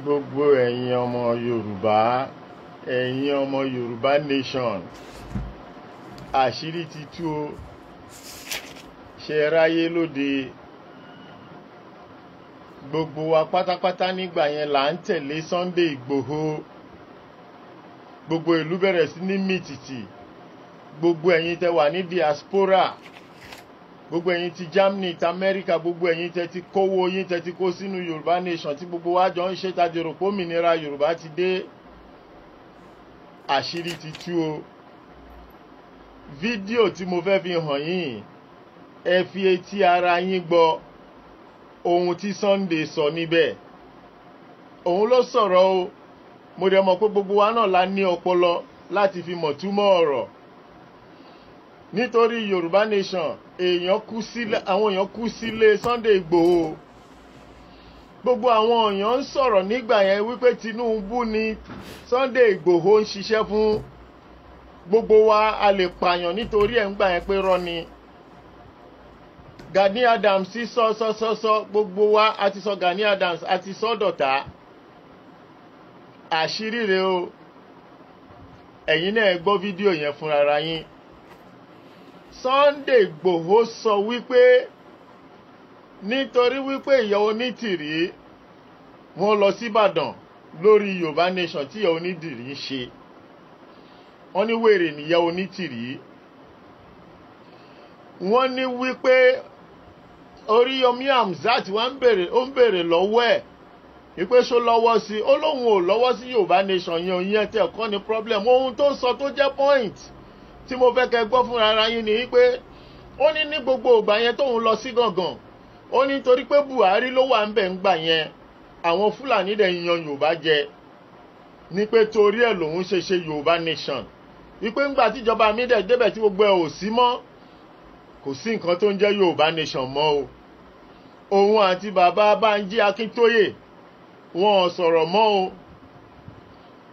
Gbogbo ẹ̀yin ọmọ Yorùbá, ẹ̀yin ọmọ Yorùbá nation, àṣírí ti tú o. Ṣe ráyé lóde? Gbogbo wa pátápátá nígbà yẹn là ń tẹ̀lé Sunday Ìgbòho. Gbogbo ìlú bẹ̀rẹ̀ sí ní mìtìtì. Gbogbo ẹ̀yin tẹ́ wà ní diaspora, gbogbo ẹ̀yin ti Germany, ti America, gbogbo ẹ̀yin tẹ́ ti kówó yín, tẹ́ ti kó sínú Yorùbá nation tí gbogbo wa jọ ń ṣe tá rò pé òmìnira Yorùbá ti dé, àṣírí ti tú o. Fídíò tí mo fẹ́ fi hàn yín, ẹ fi etí ara yín gbọ́ ohun tí Sunday sọ níbẹ̀. Òun ló sọ̀rọ̀ o. Mo dẹ̀ mọ̀ pé gbogbo wa náà la ní ọpọlọ láti fi mọ̀ túmọ̀ ọ̀rọ̀. Nítorí Yorùbá nation, èèyàn kú sílé, àwọn èèyàn kú sílé Sunday Ìgbòho. Gbogbo àwọn èèyàn ń sọ̀rọ̀ nígbà yẹn wípé Tinubu ni Sunday Ìgbòho ń ṣiṣẹ́ fún. Gbogbo wa a lè pààyàn nítorí ẹ̀ ń gbà yẹn pé rọ́ ni. Gani Adams sọ sọ sọ sọ, gbogbo wa a ti sọ Gani Adams, a ti sọ dọ̀tá. Àṣírí rèé o. Ẹ̀yin náà gbọ́ fídíò yẹn fúnra yín. Sunday Ìgbòho sọ wípé nítorí wípé ìyá Onítìrí, wọ́n lọ síbàdàn lórí Yorùbá nation tí ìyá Onítìrí ń ṣe, wọ́n ní wèrè níyà Onítìrí. Wọ́n ní wípé Oríyọmí Hamzat wọ́n ń bèrè, ó ń bèrè lọ́wọ́ ẹ̀ wípé ṣó lọ́wọ́ sí. Ó lóun ò lọ́wọ́ sí Yorùbá nation yẹn. Òyìn tẹ̀ kọ́ ni problem. Ohun tó sọ tó jẹ́ point tí mo fẹ́ kẹ́ gbọ́ fúnra ara yín ni wípé ó ní ní gbogbo ìgbà yẹn tóun lọ sí Gàngàn, ó ní torí pé Buhari ló wà ń bẹ̀ ń gbà yẹn, àwọn Fúlàní dẹ̀ ń yan Yorùbá jẹ, ní pé torí ẹ̀ lòun ṣe ṣe Yorùbá nation, wípé ńgbà tíjọba mi dẹ̀ débẹ̀ tí gbogbo ẹ̀ ò sí mọ́, kò sí nǹkan tó ń jẹ́ Yorùbá nation mọ́ o. Òun àti bàbá Bánjí Akíntóyè, wọn ò sọ̀rọ̀ mọ́ o.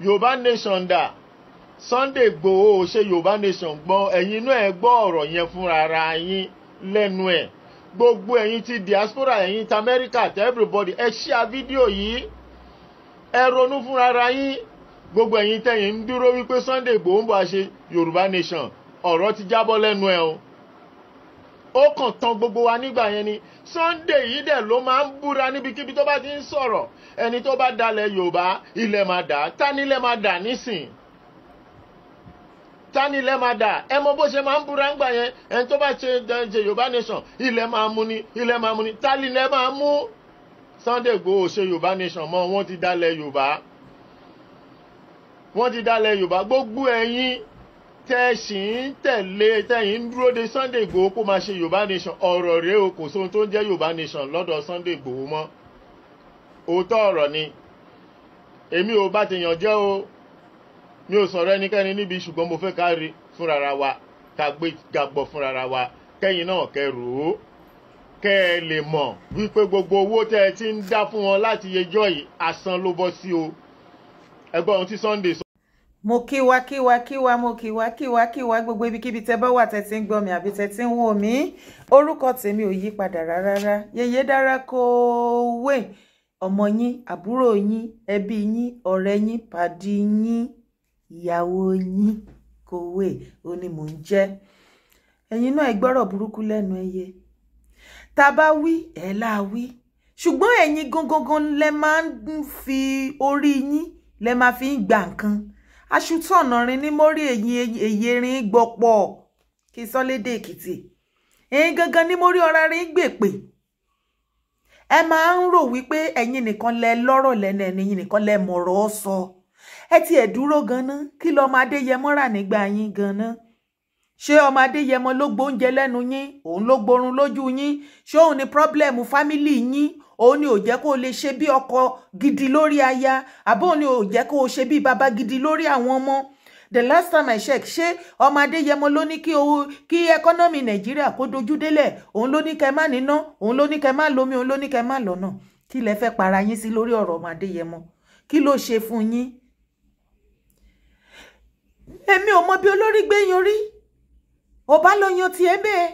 Yorùbá nation dà? Sunday Igboho ṣe Yorùbá nation gbọ́n. Ẹ̀yin inú ẹ̀ gbọ́ ọ̀rọ̀ yẹn fúnra ara yín lẹ́nu ẹ̀. Gbogbo ẹ̀yin ti diaspora, ẹ̀yin ti America, ti everybody, ẹ share fídíò yìí, ẹ ronú fúnra ara yín. Gbogbo ẹ̀yin tẹ̀yin ń dúró wípé Sunday Igboho ń bọ̀ ṣe Yorùbá nation, ọ̀rọ̀ ti jábọ́ lẹ́nu ẹ̀ o. Ó kàn tán gbogbo wa nígbà yẹn ni. Sunday yìí dẹ̀ ló máa ń búra níbikíbi tó bá ti ń sọ̀rọ̀, ẹni tó bá dalẹ̀ Yorùbá, ilẹ̀ máa dà. Tánilẹ̀ máa dà nísìn? Tánilẹ̀ máa dà? Ẹ mọ bó ṣe máa ń búra ńgbà yẹn, ẹni tó bá ṣe Yorùbá nation, ilẹ̀ máa mú ni, ilẹ̀ máa mú ni. Tánilẹ̀ máa mú? Sunday Igboho ṣe Yorùbá nation mọ́. Wọ́n ti dalẹ̀ Yorùbá, wọ́n ti dalẹ̀ Yorùbá. Gbogbo ẹ̀yin tẹ́ ṣì ń tẹ̀lé, tẹ́yìn ń dúró de Sunday Igboho kó máa ṣe Yorùbá nation, ọ̀rọ̀ rèé o. Kò sóhun tó ń jẹ́ Yorùbá nation lọ́dọ̀ Sunday Igboho mọ́. Òótọ́ ọ̀rọ̀ ni. Èmi ò bá ti yàn jẹ́ o, mi ò sọ̀rọ̀ ẹnikẹ́ni níbi, ṣùgbọ́n mo fẹ́ ká rí fúnra wa, ká gbé gbàgbọ́ fúnra wa, kẹ́yìn náà kẹ́ rò ó, kẹ́ ẹ lè mọ̀ wípé gbogbo owó tẹ́ ẹ ti ń dá fún wọn láti yejọ́ yìí, asán ló bọ́ sí o. Ẹgbọ́n ohun tí Sunday sọ. Mo kí wa, kí wa, kí wa, mo kí wa, kí wa, kí wa, gbogbo ibikíbi tẹ́ bá wà, tẹ́ ti ń gbọ́ mi àbí tẹ́ ti ń wò mí. Orúkọ tèmi ò yí padà rárá, Yèyé Dára kó wé, ọmọ yín, àbúrò yín, ẹbí yín, ọ̀rẹ́ yín, pàdí yín, ìyàwó yín, kòwé ó ní mò ń jẹ́. Ẹ̀yin náà, ẹ gbọ́rọ̀ burúkú lẹ́nu ẹyẹ. Tá a bá wí, ẹ̀ láà wí, ṣùgbọ́n ẹ̀yin gangan lẹ máa ń fi orí yín, lẹ máa fi ń gbà nǹkan. Aṣùtọ̀nà rin ní mórí èyí rin gbọ́pọ̀ kí sọ́lédè Èkìtì. Ẹ̀yin gangan ní mórí ọ̀rá rin gbèpè. Ẹ máa ń rò wípé ẹ̀yin nìkan lẹ lọ́rọ̀ lẹ́nu, ẹ̀yin nìkan lẹ mọ̀rọ̀ sọ. Ẹ tiẹ̀ dúró ganan, kí lọ́mọ Adéyẹmọ rà nígbà yín ganan? Ṣé ọmọ Adéyẹmọ ló gbóúnjẹ lẹ́nu yín? Òun ló gborun lójú yín? Ṣé òun ni problem family yín? Òun ni ò jẹ́ kó o lè ṣe bí ọkọ gidi lórí aya, àbó òun ni ò jẹ́ kó o ṣe bí bàbá gidi lórí àwọn ọmọ? The last time I check, ṣé ọmọ Adéyẹmọ ló ní kí o kí economy Nàìjíríà kó dojú délẹ̀? Òun ló ní kẹ́ má níná, òun ló ní kẹ́ má lómi, òun ló ní kẹ́ má lọ́nà. Kí lẹ fẹ́ para yín sí lórí ọ̀rọ̀ ọmọ Adéyẹmọ? Kí ló ṣe fún yín? Èmi ò mọ bí olórí gbé yan rí. Ò bá lọ yan tiẹ̀ bẹ́ẹ̀,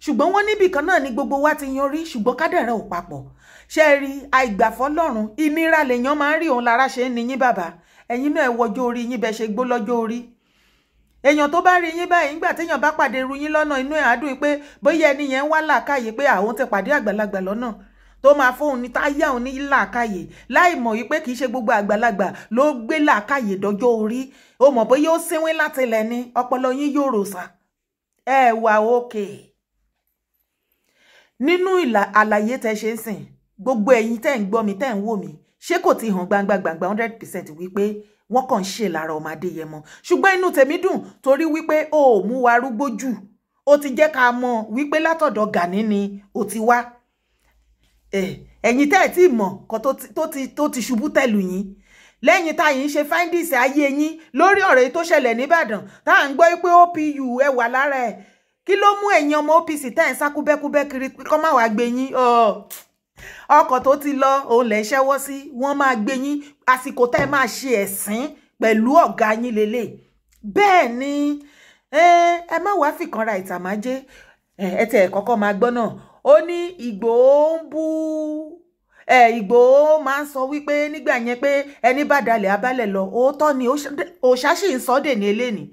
ṣùgbọ́n wọ́n níbì kan náà ni gbogbo wa ti yan rí, ṣùgbọ́n kádàrá ò papọ̀. Ṣe rí àìgbàfọ́lọ́run, ìnira lèèyàn máa ń rí, òun lára ṣe ń ní yín bàbá. Ẹ̀yin náà ẹ wọjọ́ orí yín, bẹ́ẹ̀ ṣe gbó lọ́jọ́ orí. Èèyàn tó bá rí yín báyìí, nígbà téèyàn bá pàdé irú yín lọ́nà, inú ẹ̀ á dùn pé bóyá ẹni yẹn ń wá làákàyè, pé àwọn ti pàdé àgbàlagbà lọ́nà tó máa fóun ní táyà òun ní làákàyè, láì mọ̀ wípé kì í ṣe gbogbo àgbàlagbà ló gbé làákàyè dọjọ́ orí. Ó mọ̀ bóyá ó sínwín láti ilẹ̀ ni ọpọlọ yín yóò rò sá. Ẹ wà òkè nínú àlàyé tẹ ṣe ń sìn. Gbogbo ẹ̀yin tẹ́ ń gbọ́ mi, tẹ́ ń wò mí, ṣé kò ti hàn gbangba gbangba 100% wípé wọ́n kàn ń ṣe lára ọmọ Adéyẹmọ? Ṣùgbọ́n inú tèmi dùn torí wípé o ò mú wa rúgbó jù, ó ti jẹ́ ká mọ̀ wípé látọ̀dọ̀ Gani ni ó ti wá. Ẹ̀yin tẹ́ ẹ̀ tí mọ̀ kan tó ti ṣubú tẹ̀lù yín lẹ́yìn tá yìí ń ṣe findings ayé yín lórí ọ̀rọ̀ yìí tó ṣẹlẹ̀ nìbàdàn, tá à ń gbọ́ pé OPU ẹ wà lára ẹ̀. Kí ló mú ẹ̀yin ọmọ OPC tẹ́ ẹ̀ ń sá kúbẹ́kúbẹ́ kiri kọ́ má wàá gbé yín? Ọkọ̀ tó ti lọ òun lẹ̀ ń ṣẹ́wọ́ sí, wọ́n máa gbé yín. Àsìkò tẹ́ ẹ máa ṣe ẹ̀sín pẹ̀lú ọ̀gá yín lélẹ̀. Bẹ́ẹ̀ ni, ẹ má wàá fìkanra ìtàmájẹ́. Ẹ tẹ̀ kọ́kọ́ máa gbọ́ náà. Ó ní Ìgbòho ń bú ẹ, Ìgbòho máa ń sọ wípé nígbà yẹn pé ẹni bá dalẹ̀ abálẹ̀ lọ. Òótọ́ ni, òòṣà sì ń sọ dè ní eléni.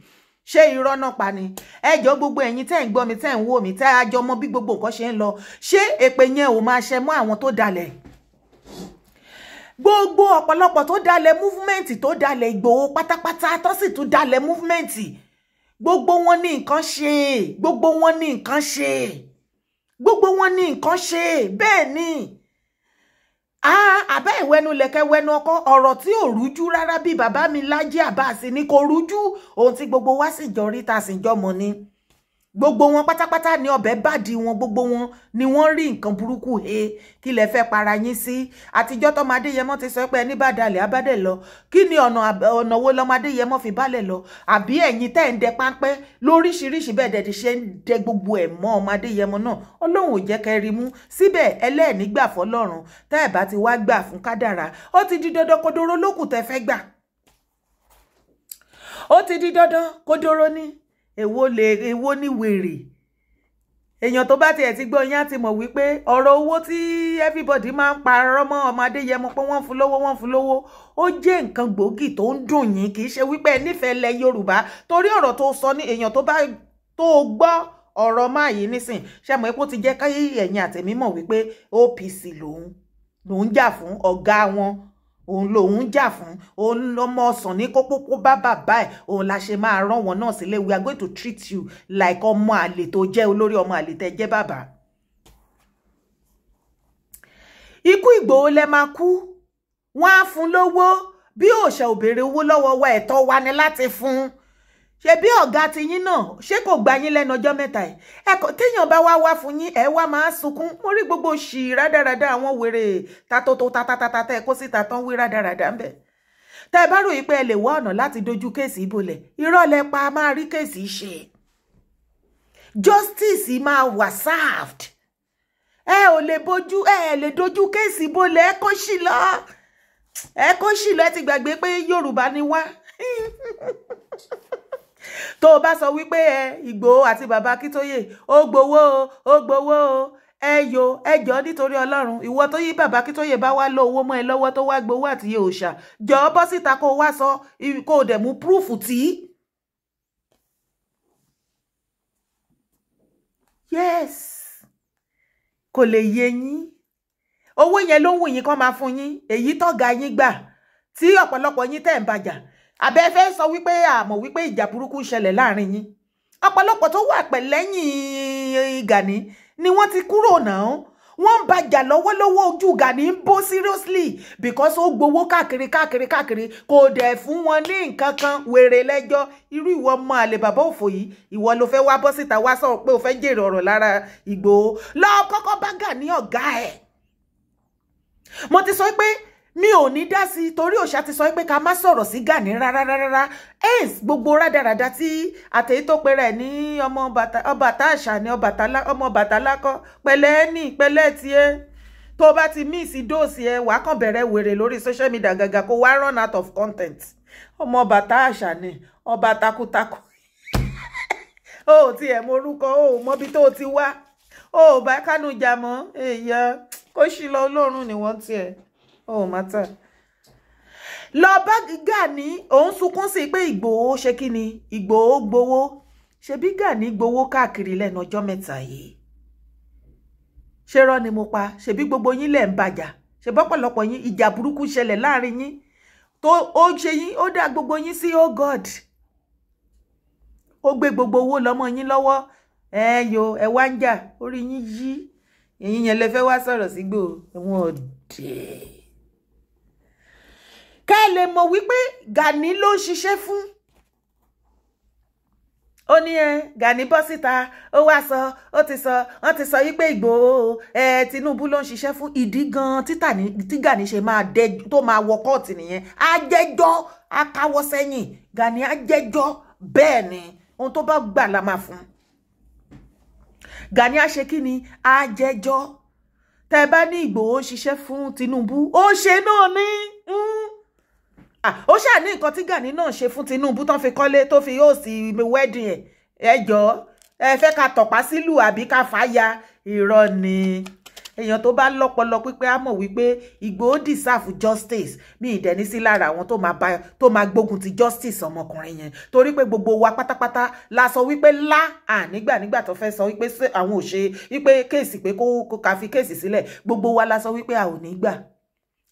Ṣé irọ́ náà pa ni? Ẹ jọ̀ọ́, gbogbo ẹ̀yin tẹ́ ń gbọ́ mi, tẹ́ ń wò mí, tẹ́ a jọ mọ bí gbogbo nǹkan ṣe ń lọ, ṣé èpè yẹn ò máa ṣẹ mọ́ àwọn tó dalẹ̀, gbogbo ọ̀pọ̀lọpọ̀ tó dalẹ̀ movement, tó dalẹ̀ Ìgbòho pátápátá, tó sì tún dalẹ̀ movement? Gbogbo wọn ní nǹkan ṣe, gbogbo wọn ní nǹkan ṣe, gbogbo wọn ní nǹkan ṣe. Bẹ́ẹ̀ ni, àbẹ́ ìwẹ́nu lẹ̀kẹ́ wẹnu ọkọ, ọ̀rọ̀ tí ò rújú rárá bí bàbá mi Lájí Àbáàsì ni kò rújú. Ohun tí gbogbo wa sì jọ rí, ta sì jọ mọ̀ ni, gbogbo wọn pátápátá ní ọbẹ̀ bàdí wọn, gbogbo wọn ni wọ́n rí nǹkan burúkú he. Kí lẹ fẹ́ para yín sí? Àtijọ́ tọmọ Adéyẹmọ ti sọ pé ẹni bá dalẹ̀ abádẹ̀ lọ. Kí ni ọ̀nà wo lọmọ Adéyẹmọ fi balẹ̀ lọ? Àbí ẹ̀yin tẹ́ ń dẹ páńpẹ́ lóríṣiríṣi bẹ́ẹ̀ dẹ̀ ti ṣe ń dẹ gbogbo ẹ̀ mọ́ ọmọ Adéyẹmọ náà, Ọlọ́run ò jẹ́ kẹ́ rí mú síbẹ̀. Ẹlẹ́ẹ̀ní gbà fọlọ́run. Tẹ́ ẹ̀ bá ti wá gbà fún kádàrá, ó ti di dandan kodoro lókùn tẹ́ fẹ́ gbà. Ó ti di dandan kodoro ní. Èwo lè èwo ní wèrè? Èèyàn tó bá tiẹ̀ ti gbọ́ yín á ti mọ̀ wípé ọ̀rọ̀ owó tí everybody máa ń parọ́ mọ́ ọmọ Adéyẹmọ pé wọ́n fún lówó, wọ́n fún lówó, ó jẹ́ nǹkan gbòógì tó ń dùn yín. Kì í ṣe wípé ẹ nífẹ̀ẹ́ lẹ Yorùbá, torí ọ̀rọ̀ tó sọ ní èèyàn tó bá tó gbọ́ ọ̀rọ̀ máa yìí nísìn, ṣe mọ̀ pé ó ti jẹ́ káyé ẹ̀yìn àtẹ̀mí mọ̀ wípé OPC lòun lòun jà fún, ọ̀gá wọn òun lòun jà fún, òun lọmọ ọsàn ní kókókó bá bàbá ẹ̀, òun la ṣe máa rán wọn náà sílé. We are going to treat you like ọmọ àlè tó jẹ́, olórí ọmọ àlè tẹ́ jẹ́ bàbá. Ikú Ìgbòho lẹ máa kú. Wọ́n á fún lówó bí òòṣà ò béèrè owó lọ́wọ́ wa, ẹ̀tọ́ wa ni láti fún. Ṣe bí ọ̀gá ti yín náà, ṣé kò gba yín lẹ́nu ọjọ́ mẹ́ta ẹ̀? Ẹ̀kọ́ téèyàn bá wá wá fún yín, ẹ̀ wá máa sunkún. Mo rí gbogbo ṣì rádaràda, àwọn wèrè tatótó tatatata tẹ́ ẹ kó síta tán wí rádaràda ń bẹ̀. Tẹ́ ẹ bá ròyìn pé ẹ lè wá ọ̀nà láti dojú case ìbolẹ̀, irọ́ lẹ pa. Máa rí case ṣe, justice máa wà served. Ẹ ò lè bójú, ẹ lè dojú case ìbolẹ̀. Ẹ kó sí lọ, ẹ kó sí lọ. Ẹ ti gbàgbé pé Yorùbá ni wá. Tó o bá sọ wípé ẹ Ìgbòho àti bàbá Akíntóyè ó gbowó o, ó gbowó o, ẹ yo ẹ jọ, nítorí Ọlọ́run, ìwọ tó yí bàbá Akíntóyè bá wá lọ owó mọ́ ẹ lọ́wọ́, tó wá gbowó àti iye òòṣà, jọ bọ́ síta kó o wá sọ, kó o dẹ̀ mú proof tí. Yes, kò lè yé yín. Owó yẹn ló ń wù yín kán máa fún yín, èyí tọ́ga yín gbà tí ọ̀pọ̀lọpọ̀ yín tẹ̀ ń bàjà. Àbẹ́ fẹ́ sọ wípé àmọ̀ wípé ìjà burúkú ṣẹlẹ̀ láàrin yín? Ọ̀pọ̀lọpọ̀ tó wà pẹ̀lẹ́yìn Gani ni wọ́n ti kúrò náà, wọ́n ń bàjà lọ́wọ́lọ́wọ́. Ojú Gani ń bó seriously because ó gbowó káàkiri káàkiri káàkiri, kò dẹ̀ fún wọn ní nǹkan kan. Wèrè lẹ́jọ́ irú ìwọ ọmọ àlè bàbá òfò yìí, ìwọ ló fẹ́ wá bọ́ síta wá sọ̀rọ̀ pé o fẹ́ jèrè ọ̀rọ̀ lára Ìgbòho. Lọ kọ́kọ́ bá Gani ọ̀gá ẹ̀. Mo ti sọ pé mi ò ní dá sí i torí òòṣà ti sọ pé ká má sọ̀rọ̀ sí Gani rárá rárá. Ace gbogbo rádaràda tí àtẹ̀yí tó pera ẹ̀ ní ọmọ Ọbàtá àṣà ní ọmọ Bàtálá kọ́ pẹ̀lẹ́ ní pẹ̀lẹ́ tiẹ̀. Tó o bá ti miss dose ẹ, wàá kàn bẹ̀rẹ̀ wèrè lórí social media gàgà kó wá run out of content. Ọmọ bàtà àṣà ni ọba takuntakun. O ò tiẹ̀ mọ orúkọ, o ò mọbi tó o ti wá, o ò bá Kánú jà mọ́ èèyàn. Kó sì lọ, olóòórùn ni wọ́n tiẹ̀ ó mátà. Lọ bá Gani, òun sunkún sí pé Ìgbòho ṣe kí ni, Ìgbòho gbowó. Ṣebí Gani gbowó káàkiri lẹ́nu ọjọ́ mẹ́ta yìí? Ṣé rọ́ ni mo pa? Ṣebí gbogbo yín lẹ̀ ń bàjà? Ṣe bọ́pọ̀lọpọ̀ yín, ìjà burúkú ṣẹlẹ̀ láàrin yín tó ó ṣe yín, ó dá gbogbo yín sí. Oh God, ó gbé gbogbo owó lọ́mọ yín lọ́wọ́. Ẹ yo, ẹ wá ń jà, orí yín yí. Ẹ̀yin yẹn lè fẹ́ wá sọ̀rọ̀ sígbò ẹ̀wọ̀n ọ̀dẹ̀. Ká ẹ lè mọ̀ wípé Gani ló ń ṣiṣẹ́ fún. Ó ní ẹ Gani bọ́ síta, ó wá sọ, ó ti sọ, wọ́n ti sọ wípé Ìgbòho, ẹ Tinubu ló ń ṣiṣẹ́ fún. Ìdí gan títà ní tí Gani ṣe máa dẹ tó máa wọ kóòtù nìyẹn. Á jẹ́jọ́, á káwọ́ sẹ́yìn. Gani á jẹ́jọ́. Bẹ́ẹ̀ ni, ohun tó bá gbà la máa fún Gani. Á ṣe kí ni? Á jẹ́jọ́. Tẹ́ bá ní Ìgbòho ń ṣiṣẹ́ fún Tinubu, ó ṣe náà ní ó ṣáà ní nǹkan tí Gani náà ṣe fún Tinubu tán fi kọ́lé, tó fi yóò sí wedding ẹ̀. Ẹ jọ̀ọ́, ẹ fẹ́ ká tọ̀pá sílùú àbí ká fà á ya? Irọ́ ni. Èèyàn tó bá lọ́pọlọ pípé á mọ̀ wípé Ìgbòho deserve justice. Mi ì dẹ̀ ní sí lára àwọn tó máa bá tó máa gbógun ti justice ọmọkùnrin yẹn, torí pé gbogbo wa pátápátá la sọ wípé lá à nígbà tó fẹ́ sọ wípé àwọn ò ṣe wípé case, pé kó ká fi case sílẹ̀, gbogbo wa la sọ wípé a ò ní gbà.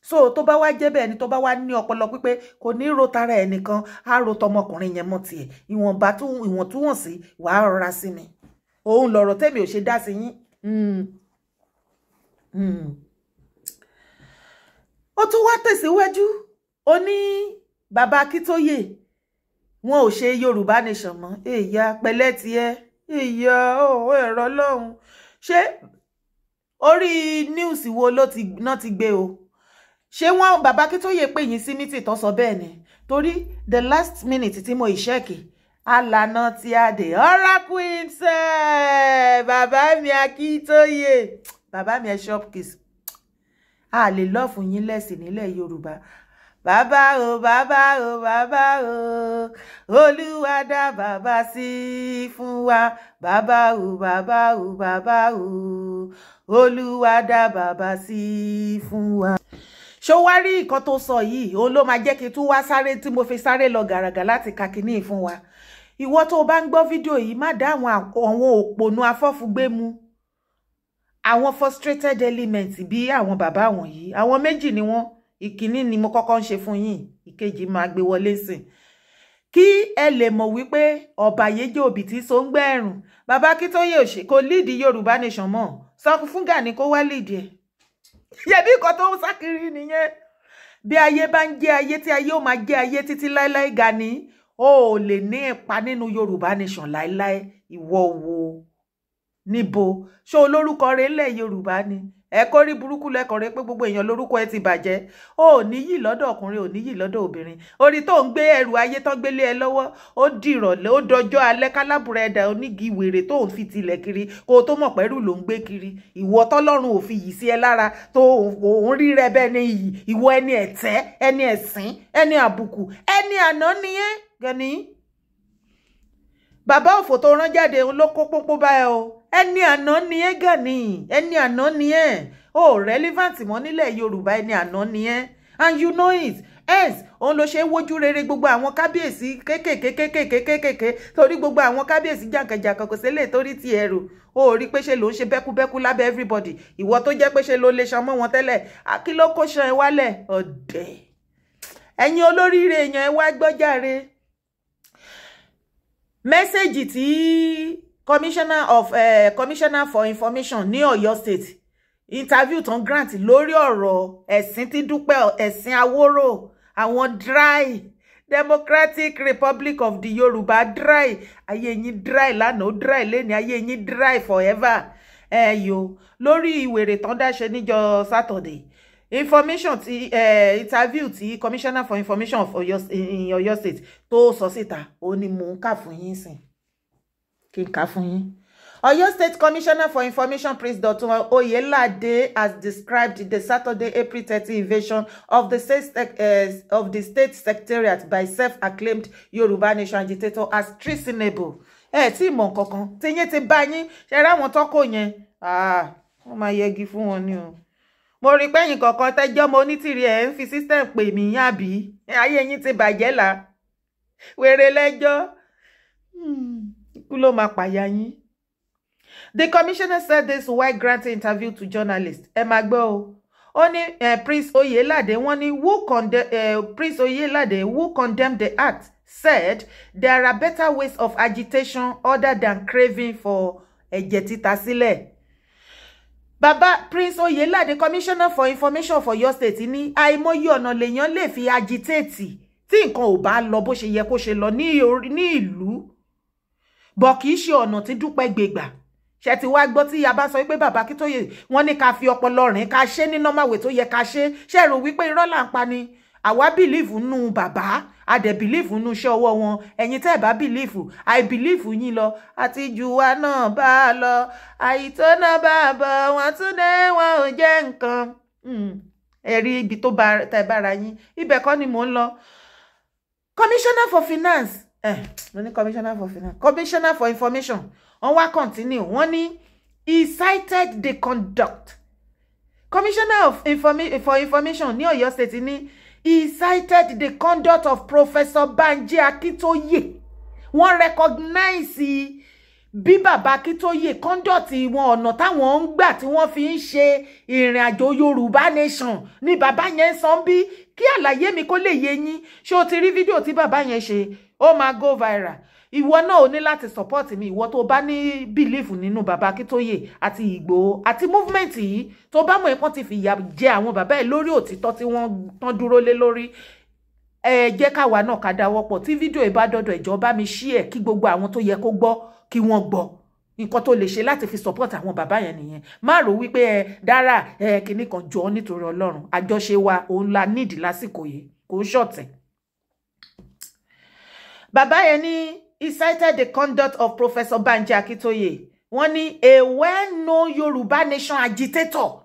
So tó bá wá jẹ́ bẹ́ẹ̀ ni, tó bá wá ní ọpọlọ pípé, kò ní ro tara ẹ̀ nìkan, á ro tọmọkùnrin yẹn mọ́ tiẹ̀. Ìwọ̀nba ìwọ̀ntúnwọ̀nsí wàá rọra sí mi. Òun lọ̀rọ̀ tẹ́mi ò ṣe dá sí yín. Ó tún wá tẹ̀síwájú, ó ní bàbá Akíntóyè, wọn ò ṣe Yorùbá Nation mọ́. Èyà pẹ̀lẹ́ tiẹ̀, èyà ọ̀ ẹ̀rọ lọ́hùn. Ṣé orí news wo ló ti náà ti gbé o? Ṣé wọn bàbá Akíntóyè pè yín sí meeting tó sọ bẹ́ẹ̀ ni? Torí the last minute tí mo ìṣẹ́ẹ̀kì alànà tí a dé, oracle himself, bàbá mi Akíntóyè, bàbá mi, ẹ shop kiss. A lè love yín lẹ́sìn nílẹ̀ Yorùbá. Bàbá o, bàbá o, bàbá o, Olúwa dá bàbá sí fún wa. Bàbá o, bàbá o, bàbá o, Olúwa dá bàbá sí fún wa. Ṣó wá rí nǹkan tó sọ yìí, òun ló máa jẹ́ kí n tún wá sáré tí mo fi sáré lọ gàràgà láti ka kinní fún wa. Ìwọ tó o bá ń gbọ́ fídíò yìí, má dá àwọn òpònú afọ́fúgbé mu, àwọn frustrated elements bí àwọn bàbá wọ̀nyí. Àwọn méjì ni wọ́n. Ìkíní ni mo kọ́kọ́ ń ṣe fún yín, ìkejì máa gbé wọlé sìn, kí ẹ lè mọ̀ wípé ọ̀bàyéjẹ́ òbí tí so ń gbẹ̀rùn. Bàbá Akíntóyè òṣè kò lead Yorùbá Nation mọ́. Sọ fún Gani kó wá lead ẹ̀. Yẹ̀bí nǹkan tó ń sá kiri nìyẹn. Bí ayé bá ń jẹ́ ayé, tí ayé ó máa jẹ́ ayé títí láéláé, Gani, ó ò lè ní ipa nínú Yorùbá Nation láéláé. Ìwọ wo níbo? Ṣé olórúkọ rẹ̀ ńlẹ̀ Yorùbá ni? Ẹ kó rí burúkú lẹ́kọ̀ọ́ rẹ pé gbogbo èèyàn lórúkọ ẹ ti bàjẹ́. Ó níyì lọ́dọ̀ ọkùnrin, ò níyì lọ́dọ̀ obìnrin. Orí tó ń gbé ẹrù ayé tán gbélé ẹ lọ́wọ́, ó dìrọ̀lẹ́, ó dọjọ́ alẹ́ kálábùrẹ́ ẹ̀dà onígi wèrè tó ń fi tilẹ̀ kiri, kó o tó mọ̀ pẹ́rù ló ń gbé kiri. Ìwọ tọ́lọ́run ò fi yìí sí ẹ lára, tó òun rí rẹ bẹ́ẹ̀ ni yìí. Ìwọ ẹni ẹ̀tẹ́, ẹni ẹ̀sín, ẹni àbùkù, ẹni àná nìyẹn. Gani, bàbá òfò tó rán jáde ló kó pónpó bá ẹ o. Ẹni àná ni ẹ, Gani, ẹni àná ni ẹ. Ó relevant mọ́ nílẹ̀ Yorùbá. Ẹni àná ni ẹ, and you know it. Hence òun ló ṣe ń wojú rere gbogbo àwọn kábíyèsí kéékèèké kéékèèké kéékèèké, torí gbogbo àwọn kábíyèsí jàǹkànjàǹkàn kò sílẹ̀ torí ti ẹrù ó rí pé ṣe ló ń ṣe bẹ́kúbẹ́kú lábẹ́ everybody. Ìwọ tó jẹ́ pé ṣe ló lè ṣan mọ́ wọn tẹ́lẹ̀, kí ló kó ṣan ẹ wálẹ̀? Ọ̀dẹ̀. Ẹ̀yin olóríire èèyàn, ẹ wá gbọ́jàre message tí commissioner for information ní Ọ̀yọ́ State, interview tán grant lórí ọ̀rọ̀ ẹ̀sìn tí Dúpẹ́ ẹ̀sìn Awórò, àwọn dry Democratic Republic of the Yorùbá dry. Ayé yín dry lánàá, ó dry lẹ́ni, ayé yín dry forever. Ẹ yo lórí ìwèrè tán dáṣe níjọ́ Saturday, information ti interview ti commissioner for information of Oyo, in Oyo State tó sọ síta, ó ní mò ń kà fún yín sìn, kí n kà fún yín. Oyo State Commissioner for Information, Prince Dotun Oyelade, has described the Saturday, April 30 invasion of the state secretariat by self-acclaimed Yoruba Nation agitator as treasonable. Ẹ tí mọ̀ nǹkankan tí yín ti bá yín ṣe ráwọn tọ́kọ̀ yẹn, wọ́n máa yẹgi fún wọn ni o. Mo rí pẹ́yìn kọ̀ọ̀kan tẹ́jọ́ ọmọ Onítìrí ẹ̀ ń fi system pè mí, àbí ayé yín ti bàjẹ́ là wèrè lẹ́jọ́, ikú ló máa pàyà yín. The commissioner said this while granting interview to journalists. Ẹ máa gbọ́ o. Ó ní Prince Oyelade, wọ́n ní Prince Oyelade, who condemned the act, said there are better ways of agitation other than craving for ẹ̀jẹ̀ títa sílẹ̀. Bàbá Prince Oyelade, commissioner for information for your state, ní àìmọye ọ̀nà lèèyàn lè fi agitate tí nǹkan ò bá lọ bó ṣe yẹ kó ṣe lọ ní ìlú, bọ̀ kì í ṣe ọ̀nà tí Dúpẹ́ gbégbà ṣe ti wá gbọ́. Tí a bá sọ wípé bàbá Akíntóyè, wọ́n ní ká fi ọpọlọ rìn, ká ṣe ní normal way tó yẹ ká ṣe, ṣe rò wípé irọ́ là ń pa ni? Àwa believe nínú bàbá, a dẹ̀ believe nínú iṣẹ́ ọwọ́ wọn. Ẹ̀yin tẹ́ ẹ̀ bá believe, I believe yín lọ. Àti jù wa náà bá a lọ, àìtó náà bá a bọ̀, wọ́n tún dé, wọn ò jẹ́ nǹkan. Ẹ rí ibi tó bá tẹ́ bára yín, ibẹ̀ kọ́ ni mò ń lọ. Commissioner for finance, mo ní commissioner for finance, commissioner for information, wọ́n wá continue. Wọ́n ní he cited the conduct, commissioner of informa for information ní Ọ̀yọ́ State ní he cited the conduct of Professor Banji Akintoye. Wọ́n recognize bí bàbá Akíntóyè, conduct wọn, ọ̀nà táwọn ń gbà tí wọ́n fi ń ṣe ìrìn àjò Yorùbá nation ni bàbá yẹn ń sọ bí. Kí àlàyé mi kó lè yé yín, ṣé o ti rí fídíò tí bàbá yẹn ṣe? Ó máa go viral. Ìwọ náà ò ní láti support mi. Ìwọ tó bá ní belief nínú bàbá Akíntóyè àti Ìgbòho àti movement yìí, tó bá mọ̀ ẹ́pọ́n ti fìyà jẹ àwọn bàbá ẹ̀ lórí òtítọ́ tí wọ́n tán dúró lé lórí, ẹ jẹ́ káwa náà ká dáwọ́ pọ̀. Tí fídíò yìí bá dọ́dọ̀ ìjọba mi, ṣí ẹ̀ kí gbogbo àwọn tó yẹ kó gbọ́ kí wọ́n gbọ́. Nǹkan tó lè ṣe láti fi support àwọn bàbá yẹn nìyẹn. Má rò wípé ẹ dára ẹ kìíní kan jọ. Nítorí Ọlọ́run, àjọṣe wa òun la nídìí lásìkò yìí, kò ń ṣọ̀tẹ̀. Bàbá yẹn ní he cited the conduct of Professor Banji Akintoye, wọ́n ní a well-known Yorùbá nation agitator.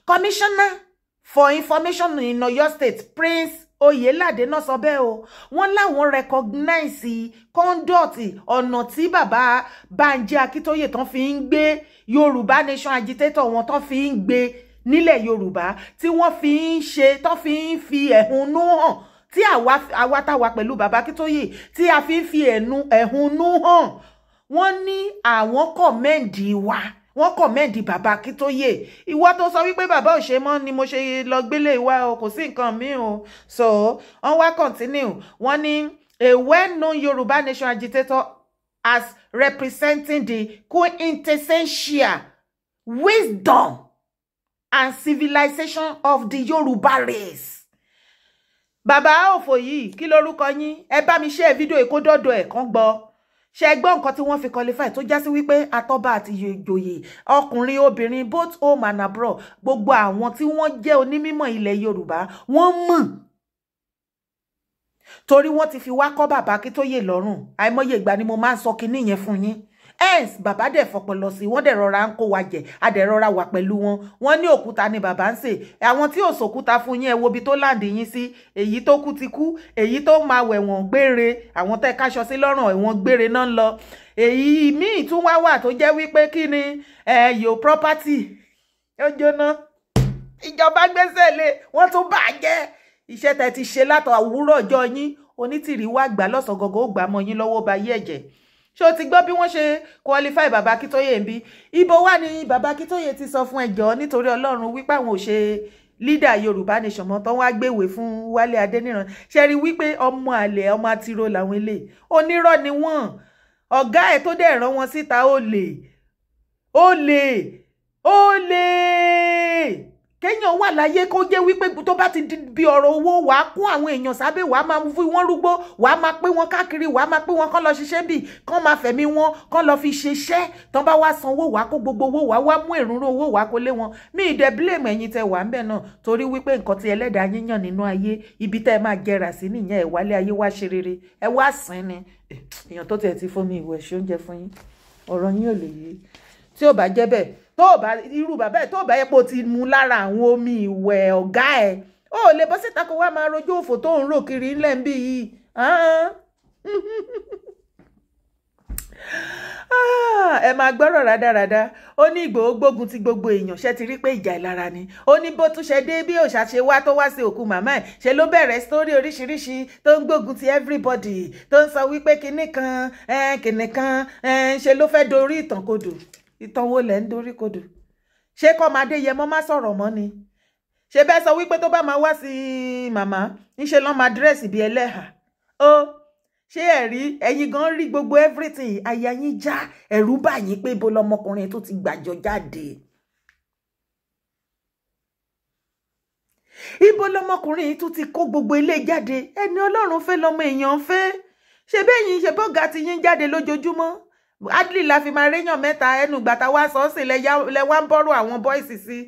Commissioner for information in Oyo State, Prince Oyelade náà sọ bẹ́ẹ̀ o. Wọ́n láwọn recognize conduct, ọ̀nà tí bàbá Banji Akíntóyè tán fi ń gbé Yorùbá nation agitator wọn, tán fi ń gbé nílẹ̀ Yorùbá, tí wọ́n fi ń ṣe, tán fi ń fi ẹ̀hónú hàn, tí àwa táwa pẹ̀lú bàbá Akíntóyè tí a fi ń fi ẹ̀hónú hàn. Wọ́n ní àwọn commend wa, wọ́n commend bàbá Akíntóyè. Ìwọ tó sọ wípé bàbá ò ṣe mọ́ ni mo ṣe lọ gbélé ìwá o, kò sí nǹkan míì o. So wọ́n wá continue, wọ́n ní a well-known Yorùbá nation agitator as representing the quintessential wisdom and civilization of the Yorùbá race. Bàbá òfò yìí, kí lorúkọ yín? Ẹ bá mi ṣe fídíò ìkódọ́dọ̀ ẹ̀ kán gbọ́. Ṣe gbọ́ nǹkan tí wọ́n fi qualify, tó já sí wípé atọ́ba àti ìjòyè, ọkùnrin, obìnrin, both home and abroad, gbogbo àwọn tí wọ́n jẹ́ onímọ̀ ilẹ̀ Yorùbá, wọ́n mọ̀, torí wọ́n ti fi wá kọ́ bàbá Akíntóyè lọ́rùn. Àìmọye ìgbà ni mo máa ń sọ kinní yẹn fún yín. Hence bàbá dẹ̀ fọpọlọ sí, wọ́n dẹ̀ rọra ń kó wa jẹ, a dẹ̀ rọra wà pẹ̀lú wọn. Wọ́n ní òkúta ni bàbá ń sè. Àwọn tí ò sòkúta fún yín, ẹ wo ibi tó land yín sí. Èyí tó kú ti kú, èyí tó máa wẹ̀wọ̀n gbére, àwọn tẹ́ káṣọ sí lọ́rùn, ẹ̀wọ̀n gbére náà ń lọ. Èyí míì tún wá wà tó jẹ́ wípé kí ni ẹ yo property ó jóná, ìjọba gbẹ́sẹ̀ lé, wọ́n tún bàjẹ́. Iṣẹ́ tẹ́ ti ṣe látọ̀ àwúrọ̀ ọjọ́ yín, Onítìrí wá gbà lọ́sàn gọ́gọ́, ó gbà mọ́ yín lọ́wọ́, bá yí ẹ̀jẹ̀. Ṣé o ti gbọ́ bí wọ́n ṣe qualify bàbá Akíntóyè ń bí? Ibo wà ní bàbá Akíntóyè ti sọ fún ẹjọ́ nítorí Ọlọ́run wípé àwọn ò ṣe leader Yorùbá nation mọ́, tán wá gbéwèé fún Wálé Adéníran? Ṣe rí wípé ọmọ àlè, ọmọ àtiró làwọn eléyìí, onírọ́ ni wọ́n. Ọ̀gá ẹ̀ tó dẹ̀ rán wọn síta, ó lè, ó lè, ó lè. Kéèyàn wà láyé kó jẹ́ wípé tó bá ti di bí ọ̀rọ̀ owó, wàá kún àwọn èèyàn sábẹ́, wàá máa fi wọ́n rúgbó, wàá máa pé wọn káàkiri, wàá máa pé wọn kán lọ ṣiṣẹ́ bì kán, máa fẹ̀mí wọn kán lọ fi ṣiṣẹ́. Tán bá wá sanwó, wàá kó gbogbo owó, wàá wá mú èrúnrún owó, wàá kó lé wọn. Mi ì dẹ̀ blame ẹ̀yin tẹ́ wà ń bẹ̀ náà, torí wípé nǹkan tí ẹlẹ́dàá yín yàn nínú ayé, ibi tẹ́ ẹ máa jẹrà sí nìyẹn. Ẹ wálé ayé wá ṣe rere, ẹ wá sìn ni. Èèyàn tó tiẹ̀ ti fún mi ìwẹ̀ ṣe oúnjẹ fún yín, ọ̀rọ̀ yín ò lè yé. Tí ò bá jẹ́ bẹ́ẹ̀, tó o bá irú bàbá ẹ̀, tó o bá yẹ pé o ti mu lára àwọn omi ìwẹ̀ ọ̀gá ẹ̀, ó lè bọ́ síta kó wá máa rojú òfò tó ń rò kiri ńlẹ̀ ń bí yìí. Ẹ máa gbọ́rọ̀ rádaràda. Ó ní Ìgbòho gbógun ti gbogbo èèyàn. Ṣe ti rí pé ìjà ìlara ni? Ó ní bó tún ṣe dé, bí òòṣà ṣe wá tó wá sí òkú màmá ẹ̀, ṣe ló bẹ̀rẹ̀ story oríṣiríṣi, tó ń gbógun ti everybody, tó ń sọ wípé kinní kan, kinní kan, ṣe ló fẹ́ dorí ìtàn kodò. Ìtàn wo lẹ̀ ń dorí kodò? Ṣé kọ́ máa dé yẹmọ́ má sọ̀rọ̀ mọ́ ni? Ṣe bẹ́ẹ̀ sọ wípé tó bá máa wá sí màmá, ńṣe lọ́n máa dress bí ẹlẹ́hà ó? Ṣé ẹ rí, ẹ̀yin gan rí gbogbo everything, àyà yín já, ẹ̀rù bà yín pé ibo lọmọkùnrin tó ti gbàjọ jáde, ibo lọmọkùnrin tó ti kó gbogbo ilé jáde. Ẹni Ọlọ́run fẹ́ lọmọ èèyàn fẹ́. Ṣe bẹ́yìn ṣe bọ́gà ti yín jáde lójoojúmọ́, adley la fi máa réyàn mẹ́ta ẹnu gbàtà wá sọ ọ́ sí lẹ wá ń bọ́rọ̀ àwọn boys sí.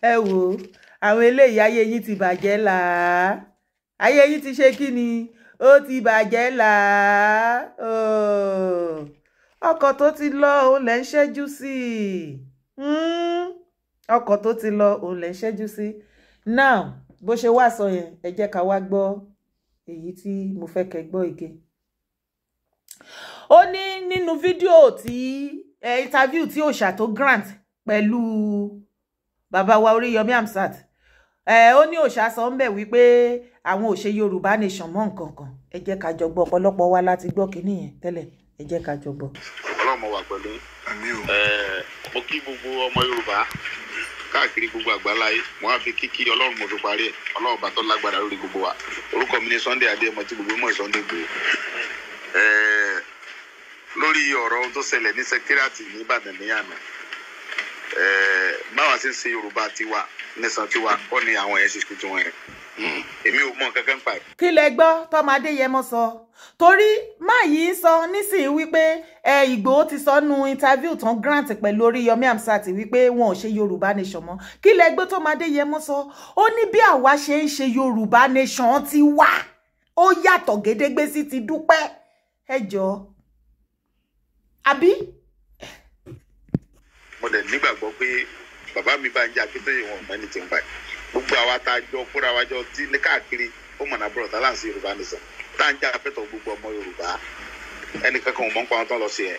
Ẹ wò ó, àwọn eléyìí, ayé yín ti bàjẹ́ là á, ayé yín ti ṣe kí ni, ó ti bàjẹ́ là á. Ọkọ̀ tó ti lọ òun lẹ̀ ń ṣẹ́jú sí i, ọkọ̀ tó ti lọ òun lẹ̀ ń ṣẹ́jú sí. Now, bó ṣe wá sọ yẹn, ẹ jẹ́ ká wá gbọ́ èyí tí mo fẹ́ kẹ́ gbọ́ ige. Ó ní nínú fídíò tí interview tí òòṣà tó grant pẹ̀lú bàbá wa Oríyọmí Hamzat, ó ní òòṣà sọ ń bẹ̀ wípé àwọn ò ṣe Yorùbá nation mọ́ nǹkan kan. Ẹ jẹ́ ká jọ gbọ́. Ọ̀pọ̀lọpọ̀ wa láti gbọ́ kínní yẹn tẹ́lẹ̀, ẹ jẹ́ ká jọ gbọ́. Ọlọ́mọ wà pẹ̀lú. Mo kí gbogbo ọmọ Yorùbá káàkiri gbogbo àgbáláyé. Mo á fi kíkí Ọlọ́run mo fi parí ẹ̀. Ọlọ́run bá tó lágbára lórí gbogbo wa. Orúkọ mi ni Sunday Adéyẹmọ, tí gbogbo mọ̀ Sunday Igboho. Lórí ọ̀rọ̀ ohun tó ṣẹlẹ̀ ní secretariat ní Ìbàdàn ní àná, báwa ṣe ń ṣe Yorùbá tiwa nìsan tiwa kọ́ ni àwọn yẹn ṣe ṣe tiwọn yẹn. Èmi ò mọ nǹkan kan pa ẹ̀. Kí lẹ gbọ́ tọmọ Adéyẹmọ sọ? Torí máa yìí sọ nísìnyí wípé ẹ Ìgbòho ti sọ nu interview tán grant pẹ̀lú Oríyọmí Hamzat wípé wọn ò ṣe Yorùbá nation mọ́. Kí lẹ gbọ́ tọmọ Adéyẹmọ sọ? Ó ní bí àwa ṣe ń ṣe Yorùbá nation ti wá, ó yàtọ̀ gédégbé sí ti Dúpẹ́. Ẹ jọ̀ọ́, àbí. Mo dẹ̀ nígbàgbọ́ pé bàbá mi bá ń jẹ́ Akíntóyè, wọn ò mọ ẹni tí ń báyìí. Gbogbo àwa tá a jọ kóra wa jọ tí ní káàkiri ó mọ̀nà bọ̀rọ̀ tá láǹsí Yorùbá nìsan tá à ń jà fẹ́tọ̀ gbogbo ọmọ Yorùbá, ẹnì kankan ò mọ̀ ń pa wọn tán lọ sí ẹ̀.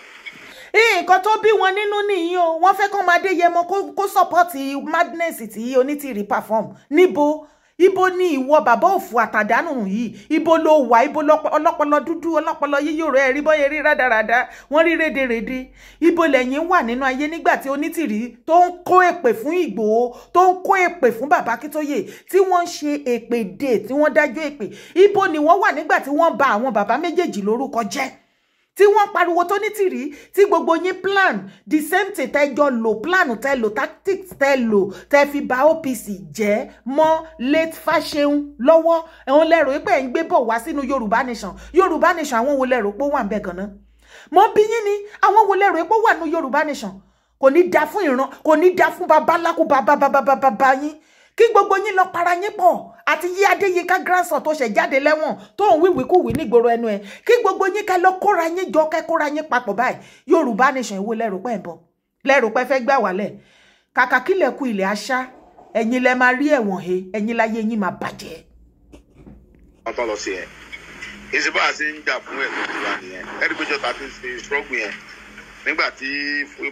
Nǹkan tó bí wọn nínú nìyí o. Wọ́n fẹ́ kán máa Adéyẹmọ kó support madness tí Onítìrí perform. Níbo, ibo ni ìwọ bàbá òfò àtàdánù yìí, ibo ló wà? Ibo ọlọ́pọlọ dúdú, ọlọ́pọlọ yíyó rẹ̀ rí bọ́yẹ rí rádaràda, wọ́n rí rédèrèdè. Ibo lẹ́yìn wà nínú ayé nígbà tí Onítìrí tó ń kó èpè fún Ìgbòho, tó ń kó èpè fún bàbá Akíntóyè, tí wọ́n ń ṣe èpè dè, tí wọ́n dájọ́ èpè? Ibo ni wọ́n wà nígbà tí wọ́n bà àwọn bàbá méjèèjì lórúkọ jẹ́, tí wọ́n pariwo tó Nítìrí, tí gbogbo yín plan the same thing tẹ́ jọ lò, plan tẹ́ lò, tactics tẹ́ lò, tẹ́ fi bà OPC jẹ́ mọ́ late Fáṣẹ̀hùn lọ́wọ́, ẹ̀hún lẹ́rọ pé ẹ̀ ń gbé bọ̀ wá sínú Yorùbá nation? Yorùbá nation, àwọn wo lẹ́rọ pé ó wà ń bẹ̀ gan-an? Mo bí yín ni, àwọn wo lẹ́rọ pé ó wà ní Yorùbá nation? Kò ní da fún ìran, kò ní da fún babaláku bàbá yín. Kí gbogbo yín lọ para yín pọ̀ àti yí Adéyínká grandson tó ṣẹ̀ jáde lẹ́wọ̀n, tó ń wíwíkúwí nígboro ẹnu ẹ̀. Kí gbogbo yín kẹ́ lọ kóra yín jọ, kẹ́ kóra yín papọ̀ báyìí. Yorùbá nation ìwo lẹ́rù pẹ́ ń bọ̀, lẹ́rù pẹ́ fẹ́ gbà wálẹ̀? Kàkà kílẹ̀ ku ilẹ̀ aṣá, ẹ̀yin lẹ máa rí ẹ̀wọ̀n he, ẹ̀yin láyé yín máa bàjẹ́. Wọ́n tán lọ sí ẹ̀ ìsìn bá a ṣe ń jà fún ẹ̀tọ́ tiwa nìyẹn. Ẹ̀rí péjọ ta ti ń ṣe struggle yẹn nígbà tí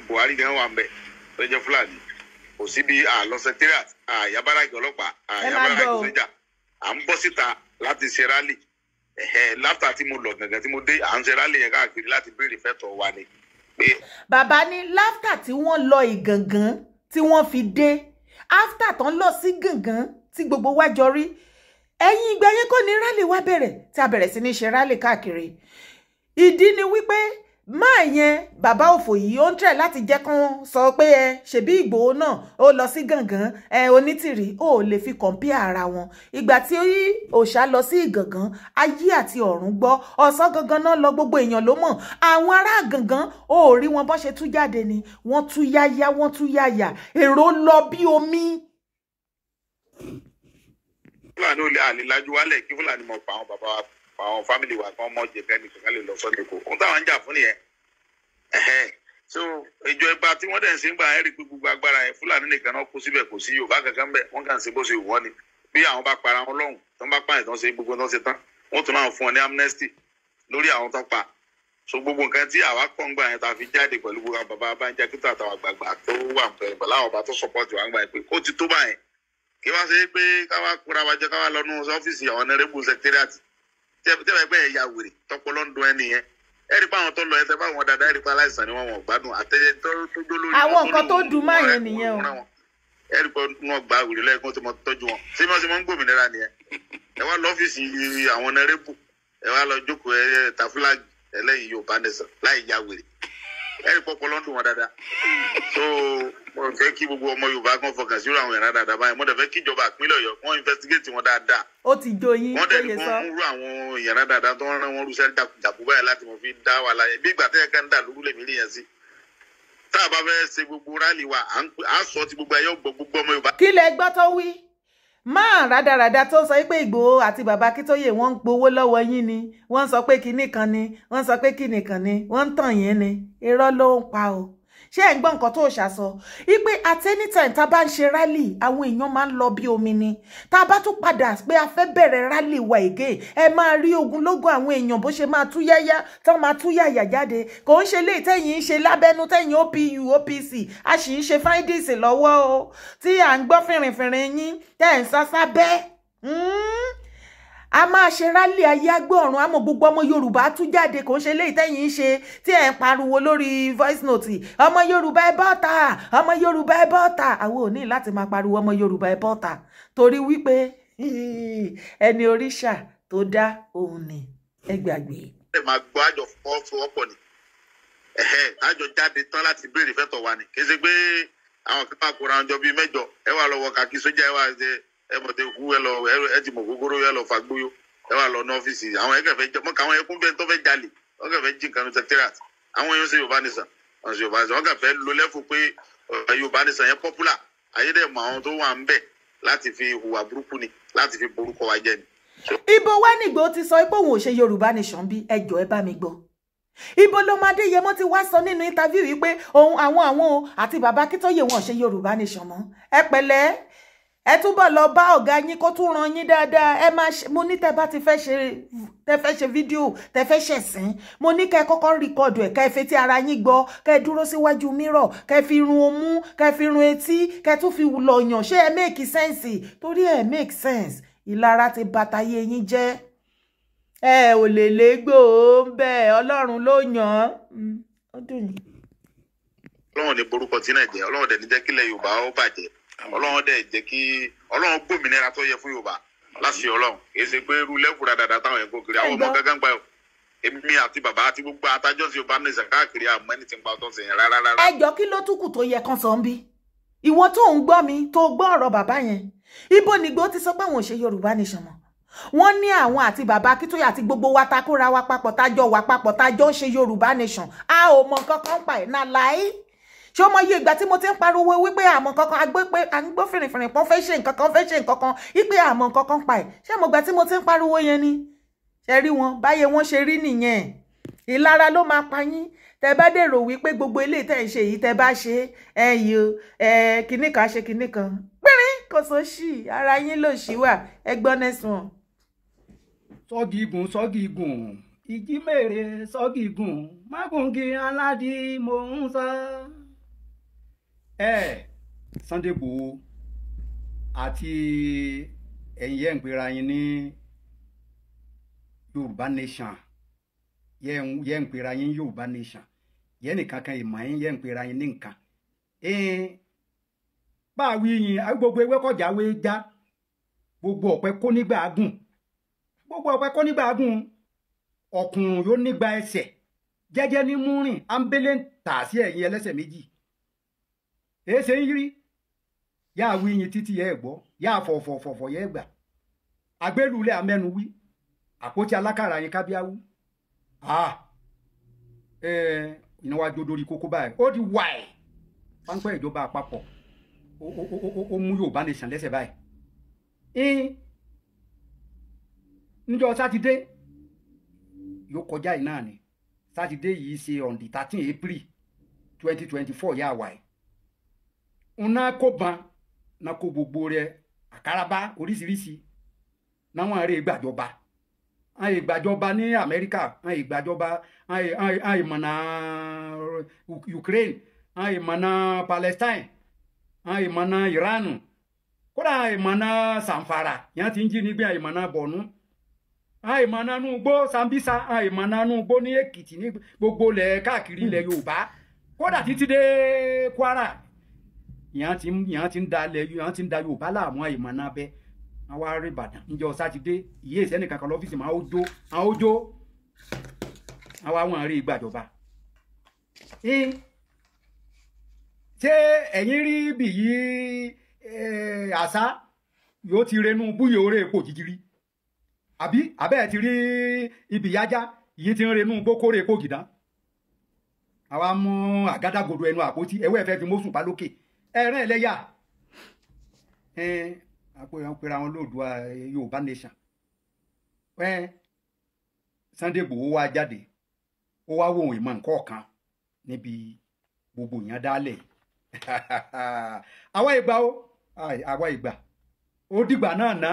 Buhari gan wà ń bẹ̀ tó jẹ́ Fúlàní, kò síbi àlọ́ secretariat, àyàbáràgì ọlọ́pàá, àyàbáràgì sójà, à ń bọ́ síta láti ṣe rally. Láfta tí mo lọ gàngàn tí mo dé, à ń ṣe rally yẹn káàkiri láti béèrè fẹ́tọ̀ wa ni. Bàbá ní láfta tí wọ́n lọ Ìgàngán tí wọ́n fi dé, after tán lọ sí Gàngán tí gbogbo wa jọ rí, ẹ̀yìn ìgbà yẹn kọ́ ni rally wa bẹ̀rẹ̀, tí a bẹ̀rẹ̀ sí ní ṣe rally káàkiri. Ìdí ni wípé máa yẹn bàbá òfò yìí, ó ń tẹ̀ láti jẹ́ kán sọ pé ẹ ṣebí Ìgbòho náà ó lọ sí Gàngán, ẹ Onítìrí ó lè fi compare ara wọn. Ìgbà tí òòṣà lọ sí Ìgàngán, ayé àti ọ̀run gbọ́. Ọ̀sán gangan náà lọ, gbogbo èèyàn ló mọ̀. Àwọn ará Gàngán ó rí wọn bọ́n ṣe tú jáde ni, wọ́n tú yáyá, wọ́n tú yáyà, èrò lọ bí omi. Fúlàní ò lè àlè lajú wálẹ̀ kí Fúlàní mọ̀ pa àwọn bàbá wa, pa àwọn family wa kan mọ̀ jẹ fẹ́mi kankan lè lọ sọ́dọ̀ kó ohun táwọn ń jà fún nìyẹn. So ìjọ ìgbà tí wọ́n dẹ̀ ń ṣe ń gbà ẹ́ rí pé gbogbo agbára yẹn, Fúlàní nìkan náà kó síbẹ̀, kò sí Yorùbá kankan bẹ̀, wọ́n kàn ń ṣe bó ṣe wù wọ́n ni. Bí àwọn bá para wọn lọ́hùn tó ń bá pààyàn tó ń ṣe gbogbo tó ń ṣe tán, wọ́n tún náà fún wọn ní amnesty lórí àwọn tó pa. So gbogbo nǹkan tí àwa kọ́ ń gbà yẹn tá a fi jáde pẹ̀lú gbogbo àwọn bàbá Bánjí Akíntóyè àtàwọn àgbààgbà tó wà pẹ̀lú àwọn ọba tó support wa ń gbà yẹn pé ó ti tó báyẹn. Kí wá ṣe é pé káwá kóra wa jẹ, káwá lọ nú ọ́fíìsì àwọn honorable secretariat tí ẹ bá ẹ̀yà wèrè tọpọlọ ń dun ẹni yẹn. Ẹ rí pé àwọn tó lọ ẹsẹ báwọn dáadáa, ẹ rí pé aláìsàn ni wọn, wọn gbádùn àtẹyẹ tó tó lórí. Àwọn nǹkan tó dùn máa yẹn nìyẹn o. Ẹ rí pé wọn gba wèrè lẹ́ẹ̀kan tó mọ tọ́jú wọn. Ṣé bí wọ́n ṣe máa ń gbòmìnira nìyẹn? Ẹ wá lọ́fíìsì àwọn honorable, ẹ wá lọ jókòó, ẹ ta flag ẹlẹ́yìn Yorùbá nation láì ya wèrè. Ẹ rí pọpọlọ ń dùn wọn dáadáa. So mo fẹ́ kí gbogbo ọmọ Yorùbá kan fọkàn sí àwọn ìran dáadáa báyìí. Mo dẹ̀ fẹ́ kí ìjọba ìpínlẹ̀ Ọ̀yọ́ wọ́n investigate wọn dáadáa. Ó ti jó yín. Wọ́n dẹ̀ ní lóye kí sọ. wọ́n múrú àwọn ìyàrá dáadáa tó ń rán wọn rúṣẹ́ jàkú báyìí láti mọ̀ fi dá wà láyé bí ìgbà tẹ́yẹ ká ń dà lóru lèmi rí yẹn sí. Tá a bá fẹ́ ṣe gbogbo rally wa, à ń sọ ti gbogbo ayé ọgbọ gbogbo ọmọ Yorùbá. Kí lẹ gbọ́ tó wí? Máa rádaràda tó ń sọ pé Ìgbòho àti bàbá Akíntóyè wọ́n ń gbowó lọ́wọ́ yín ni, wọ́n ń sọ pé kinní kan ni, wọ́n ń sọ pé kinní kan ni, wọ́n ń tàn yín ni. Irọ́ ló ń pa o. Ṣé ẹ̀ ń gbọ́ nǹkan tó ṣàsọ wípé at any time tá a bá ń ṣe rally, àwọn èèyàn máa ń lọ bí omi ni? Tá a bá tún padà pé a fẹ́ bẹ̀rẹ̀ rally wa again, ẹ máa rí ogunlọ́gọ̀ àwọn èèyàn bó ṣe máa tú yáyá tán, máa tú yàyà jáde. Kò ń ṣe léyìí tẹ́yìn ń ṣe lábẹ́nú tẹ́yìn OPU OPC. A sì ń ṣe findings lọ́wọ́ o, tí à ń gbọ́ fìrìnfìrìn yín tẹ́ ẹ̀ ń sá sábẹ́. A máa ṣe rally, ayé agbóọ̀run àmọ́ gbogbo ọmọ Yorùbá tú jáde. Kò ń ṣe léyìí tẹ́yìn ń ṣe tí ẹ̀ ń pariwo lórí voice note, "Ọmọ Yorùbá, ẹ bọ́ta! Ọmọ Yorùbá, ẹ bọ́ta!" Àwọn ò ní láti máa pariwo "Ọmọ Yorùbá, ẹ bọ́ta", torí wípé ẹni oríṣà tó dá òun ni. Ẹ gbàgbé. Ẹ máa gbọ́ àjọ fọwọ́sowọ́pọ̀ ni, ẹ̀hẹ́, àjọ jáde tán láti béèrè fẹ́tọ̀ wa ni. Kì í ṣe pé àwọn kan máa kóra jọ bíi 8, ẹ wà lọ wọ kàkí sójà, ẹ wà ṣe ẹ mọ̀ tẹ kú, ẹ lọ ẹ ti mọ̀ gógóró, ẹ lọ fagbóyó, ẹ wà lọ ní ọ́fíìsì àwọn ẹ kẹfẹ jẹ mọ́kà. Àwọn ẹkún bẹ́ẹ̀ tó fẹ́ jalè, wọ́n kẹfẹ́ jí nǹkan ní secretariat. Àwọn èèyàn ṣe Yorùbá nìsan, wọ́n ṣe Yorùbá nìsan, wọ́n kẹfẹ́ lo lẹ́fù pé Yorùbá nìsan yẹn popular. Ayédèmọ̀ àwọn tó wà ń bẹ̀ láti fi hùwà burúkú ni, láti fi borúkọ wa jẹ́ ni. Ibo wá nìgbò ti sọ pé òun ò ṣe Yorùbá nation bí? Ẹjọ́, ẹ bá mi gbọ́. Ibo lọmọdé Yẹmọ ti wá sọ nínú interview yìí pé òun àwọn o àti bàbá Akíntóyè wọn ò ṣe Yorùbá nation mọ́? Ẹ pẹ̀lẹ́, ẹ túbọ̀ lọ bá ọ̀gá yín kó tún ran yín dáadáa. Ẹ máa ṣe. Mo ní tẹ bá ti fẹ́ ṣe, tẹ fẹ́ ṣe fídíò, tẹ fẹ́ ṣẹ̀sín, mo ní kẹ́ ẹ kọ́kọ́ record ẹ̀, kẹ́ ẹ fetí ara yín gbọ́, kẹ́ ẹ dúró síwájú mirror, kẹ́ ẹ fi irun omú, kẹ́ ẹ fi irun etí, kẹ́ ẹ tún fi lọ̀yàn. Ṣé ẹ make sense? Torí ẹ make sense. Ìlara ti bàtàyé yín jẹ́. Ẹ ò lè légbò ó ń bẹ. Ọlọ́run ló yàn án. Ó dùn yín. Ọlọ́run ní borúkọ tí náà jẹ́. Ọlọ́run dẹ̀ ní jẹ́ kílẹ̀ Yorùbá ó bàjẹ́. Ọlọ́run dẹ̀ jẹ́ kí Ọlọ́run gbòmìnira tó yẹ fún Yorùbá láṣẹ Ọlọ́run. Kì í ṣe pé irú lẹ́kùn dáadáa táwọn yẹn kó kiri àwọn ọmọ gángan gbà yọ. Èmi àti bàbá àti gbogbo atájọ́ sí Yorùbá ní ìsàn káàkiri, àmọ́ ẹni tí ń pa ọtọ́ sí yẹn rárá rárá. Ẹ jọ, kí ló tún kù tó yẹ kán sọ ń bí? Ìwọ tó ń gbọ́ mi, tó gbọ́ ọ̀rọ̀ bàbá yẹn, ibo nìgbò ti sọ pé àwọn ò ṣe Yorùbá nation mọ́? Wọ́n ní àwọn àti bàbá Akíntóyè àti gbogbo wa ta kóra wa papọ̀, tájọ wà papọ̀, tájọ ń ṣe Yorùbá nation, a ò mọ nǹkan kan pa ẹ̀ náà láì. Ṣé o mọ iye ìgbà tí mo ti ń pariwo wípé àmọ́ nǹkan kan agbé pé à ń gbọ́ fìrìfìrì pọ́n fẹ́ ṣe nǹkan kan, fẹ́ ṣe nǹkan kan, wípé àmọ́ nǹkan kan pa ẹ̀? Ṣé mo gbà tí mo ti ń pariwo yẹn ni? Ṣe rí wọn báyé wọn ṣe rí nìyẹn. Ìlara ló máa pa yín. Tẹ bá dèrò wípé gbogbo eléyìí tẹ ń ṣe yìí, tẹ bá ṣe ẹ yìí o, ẹ kinní kan ṣe kinní kan pínrín, kò sóṣì, ara yín ló ṣì wà. Ẹ gbọ́ next one. Sọ́gìgùn, sọ́gìgùn, ìjímèrè sọ́gìgùn, mágùngì aládì mò ń sọ. Ẹ Sunday Igboho àti ẹ̀yin yẹn ń pera yín ní Yorùbá nation, yẹn ń pera yín Yorùbá nation yẹn nìkan kan ìmọ̀ yín, yẹn ń pera yín ní nǹkan. Bá a wí yín, gbogbo ewé kọjá wé já, gbogbo ọ̀pẹ kó nígbà gùn, gbogbo ọ̀pẹ kó nígbà gùn, ọ̀kùnrùn yóò nígbà ẹsẹ̀ jẹ́jẹ́ ní múrìn ámbélé ń tà sí ẹ̀yìn ẹlẹ́sẹ̀ méjì. Èé ṣe ń rí yá wí yín títí yẹ ẹ gbọ́, yá fọ̀fọ̀fọ̀fọ̀ yẹ gbà àgbélulẹ̀ amẹ́nu wí àpótí alákàrà yín kábíáwú. Iná wá jó dórí kókó báyìí, ó di wáì páńpẹ́ ìjọba àpapọ̀ ó mú Yorùbá nation lẹ́sẹ̀ báyìí. Níjọ́ Sátidé yóò kọjá yìí náà ni, Sátidé yìí ṣe on the 13 April 2024 yà wáyé, nna kó ban na kó gbogbo rẹ. Àkàràbá oríṣiríṣi náwọn ará ìgbàjọba, àwọn ìgbàjọba ní Amẹ́ríkà, àwọn ìgbàjọba, àwọn ìmọ̀nà Ukraine, àwọn ìmọ̀nà Palestine, àwọn ìmọ̀nà Iran, kódà àwọn ìmọ̀nà Samfara yẹn ti ń jí nígbà, ìmọ̀nà Borno, àwọn ìmọ̀nà nugbó Sambisa, àwọn ìmọ̀nà nugbó ní Èkìtì, ní gbogbo ilẹ̀ káàkiri ilẹ̀ Yorùbá, kódà títí dé Kwara, yẹn ti ń da ilẹ̀, yẹn ti ń da Yorùbá láàmú. Ìmọ̀nà abẹ àwọn ará Ìbàdàn níjọ́ sátidé ìyé ìsẹ́nì kankan lọ́fíìsì máa ó jó, àwọn ó jó, àwọn àwọn ará ìgbàjọba. Ṣé ẹ̀yin rí bí yìí àṣà yóò ti renú búyè orí epo jíjírí, àbí abẹ́ ẹ̀ ti rí ibi yájá yìí ti ń renú gbókórè epo gìdá? Àwa mú àgádágodo ẹnu àpótí ẹwẹ́ ẹ̀fẹ́ fi mọ́sùn pa lókè ẹ̀rẹ́ ẹlẹ́yà àpò ìyàn pera wọn lóòdùà Yorùbá nation. Sunday Igboho wá jáde, ó wá wò ìmọ̀ nǹkan kan níbi gbogbo ìyàn dálẹ̀. Àwa ìgbà ó, àwa ìgbà ó dìgbà náà ná,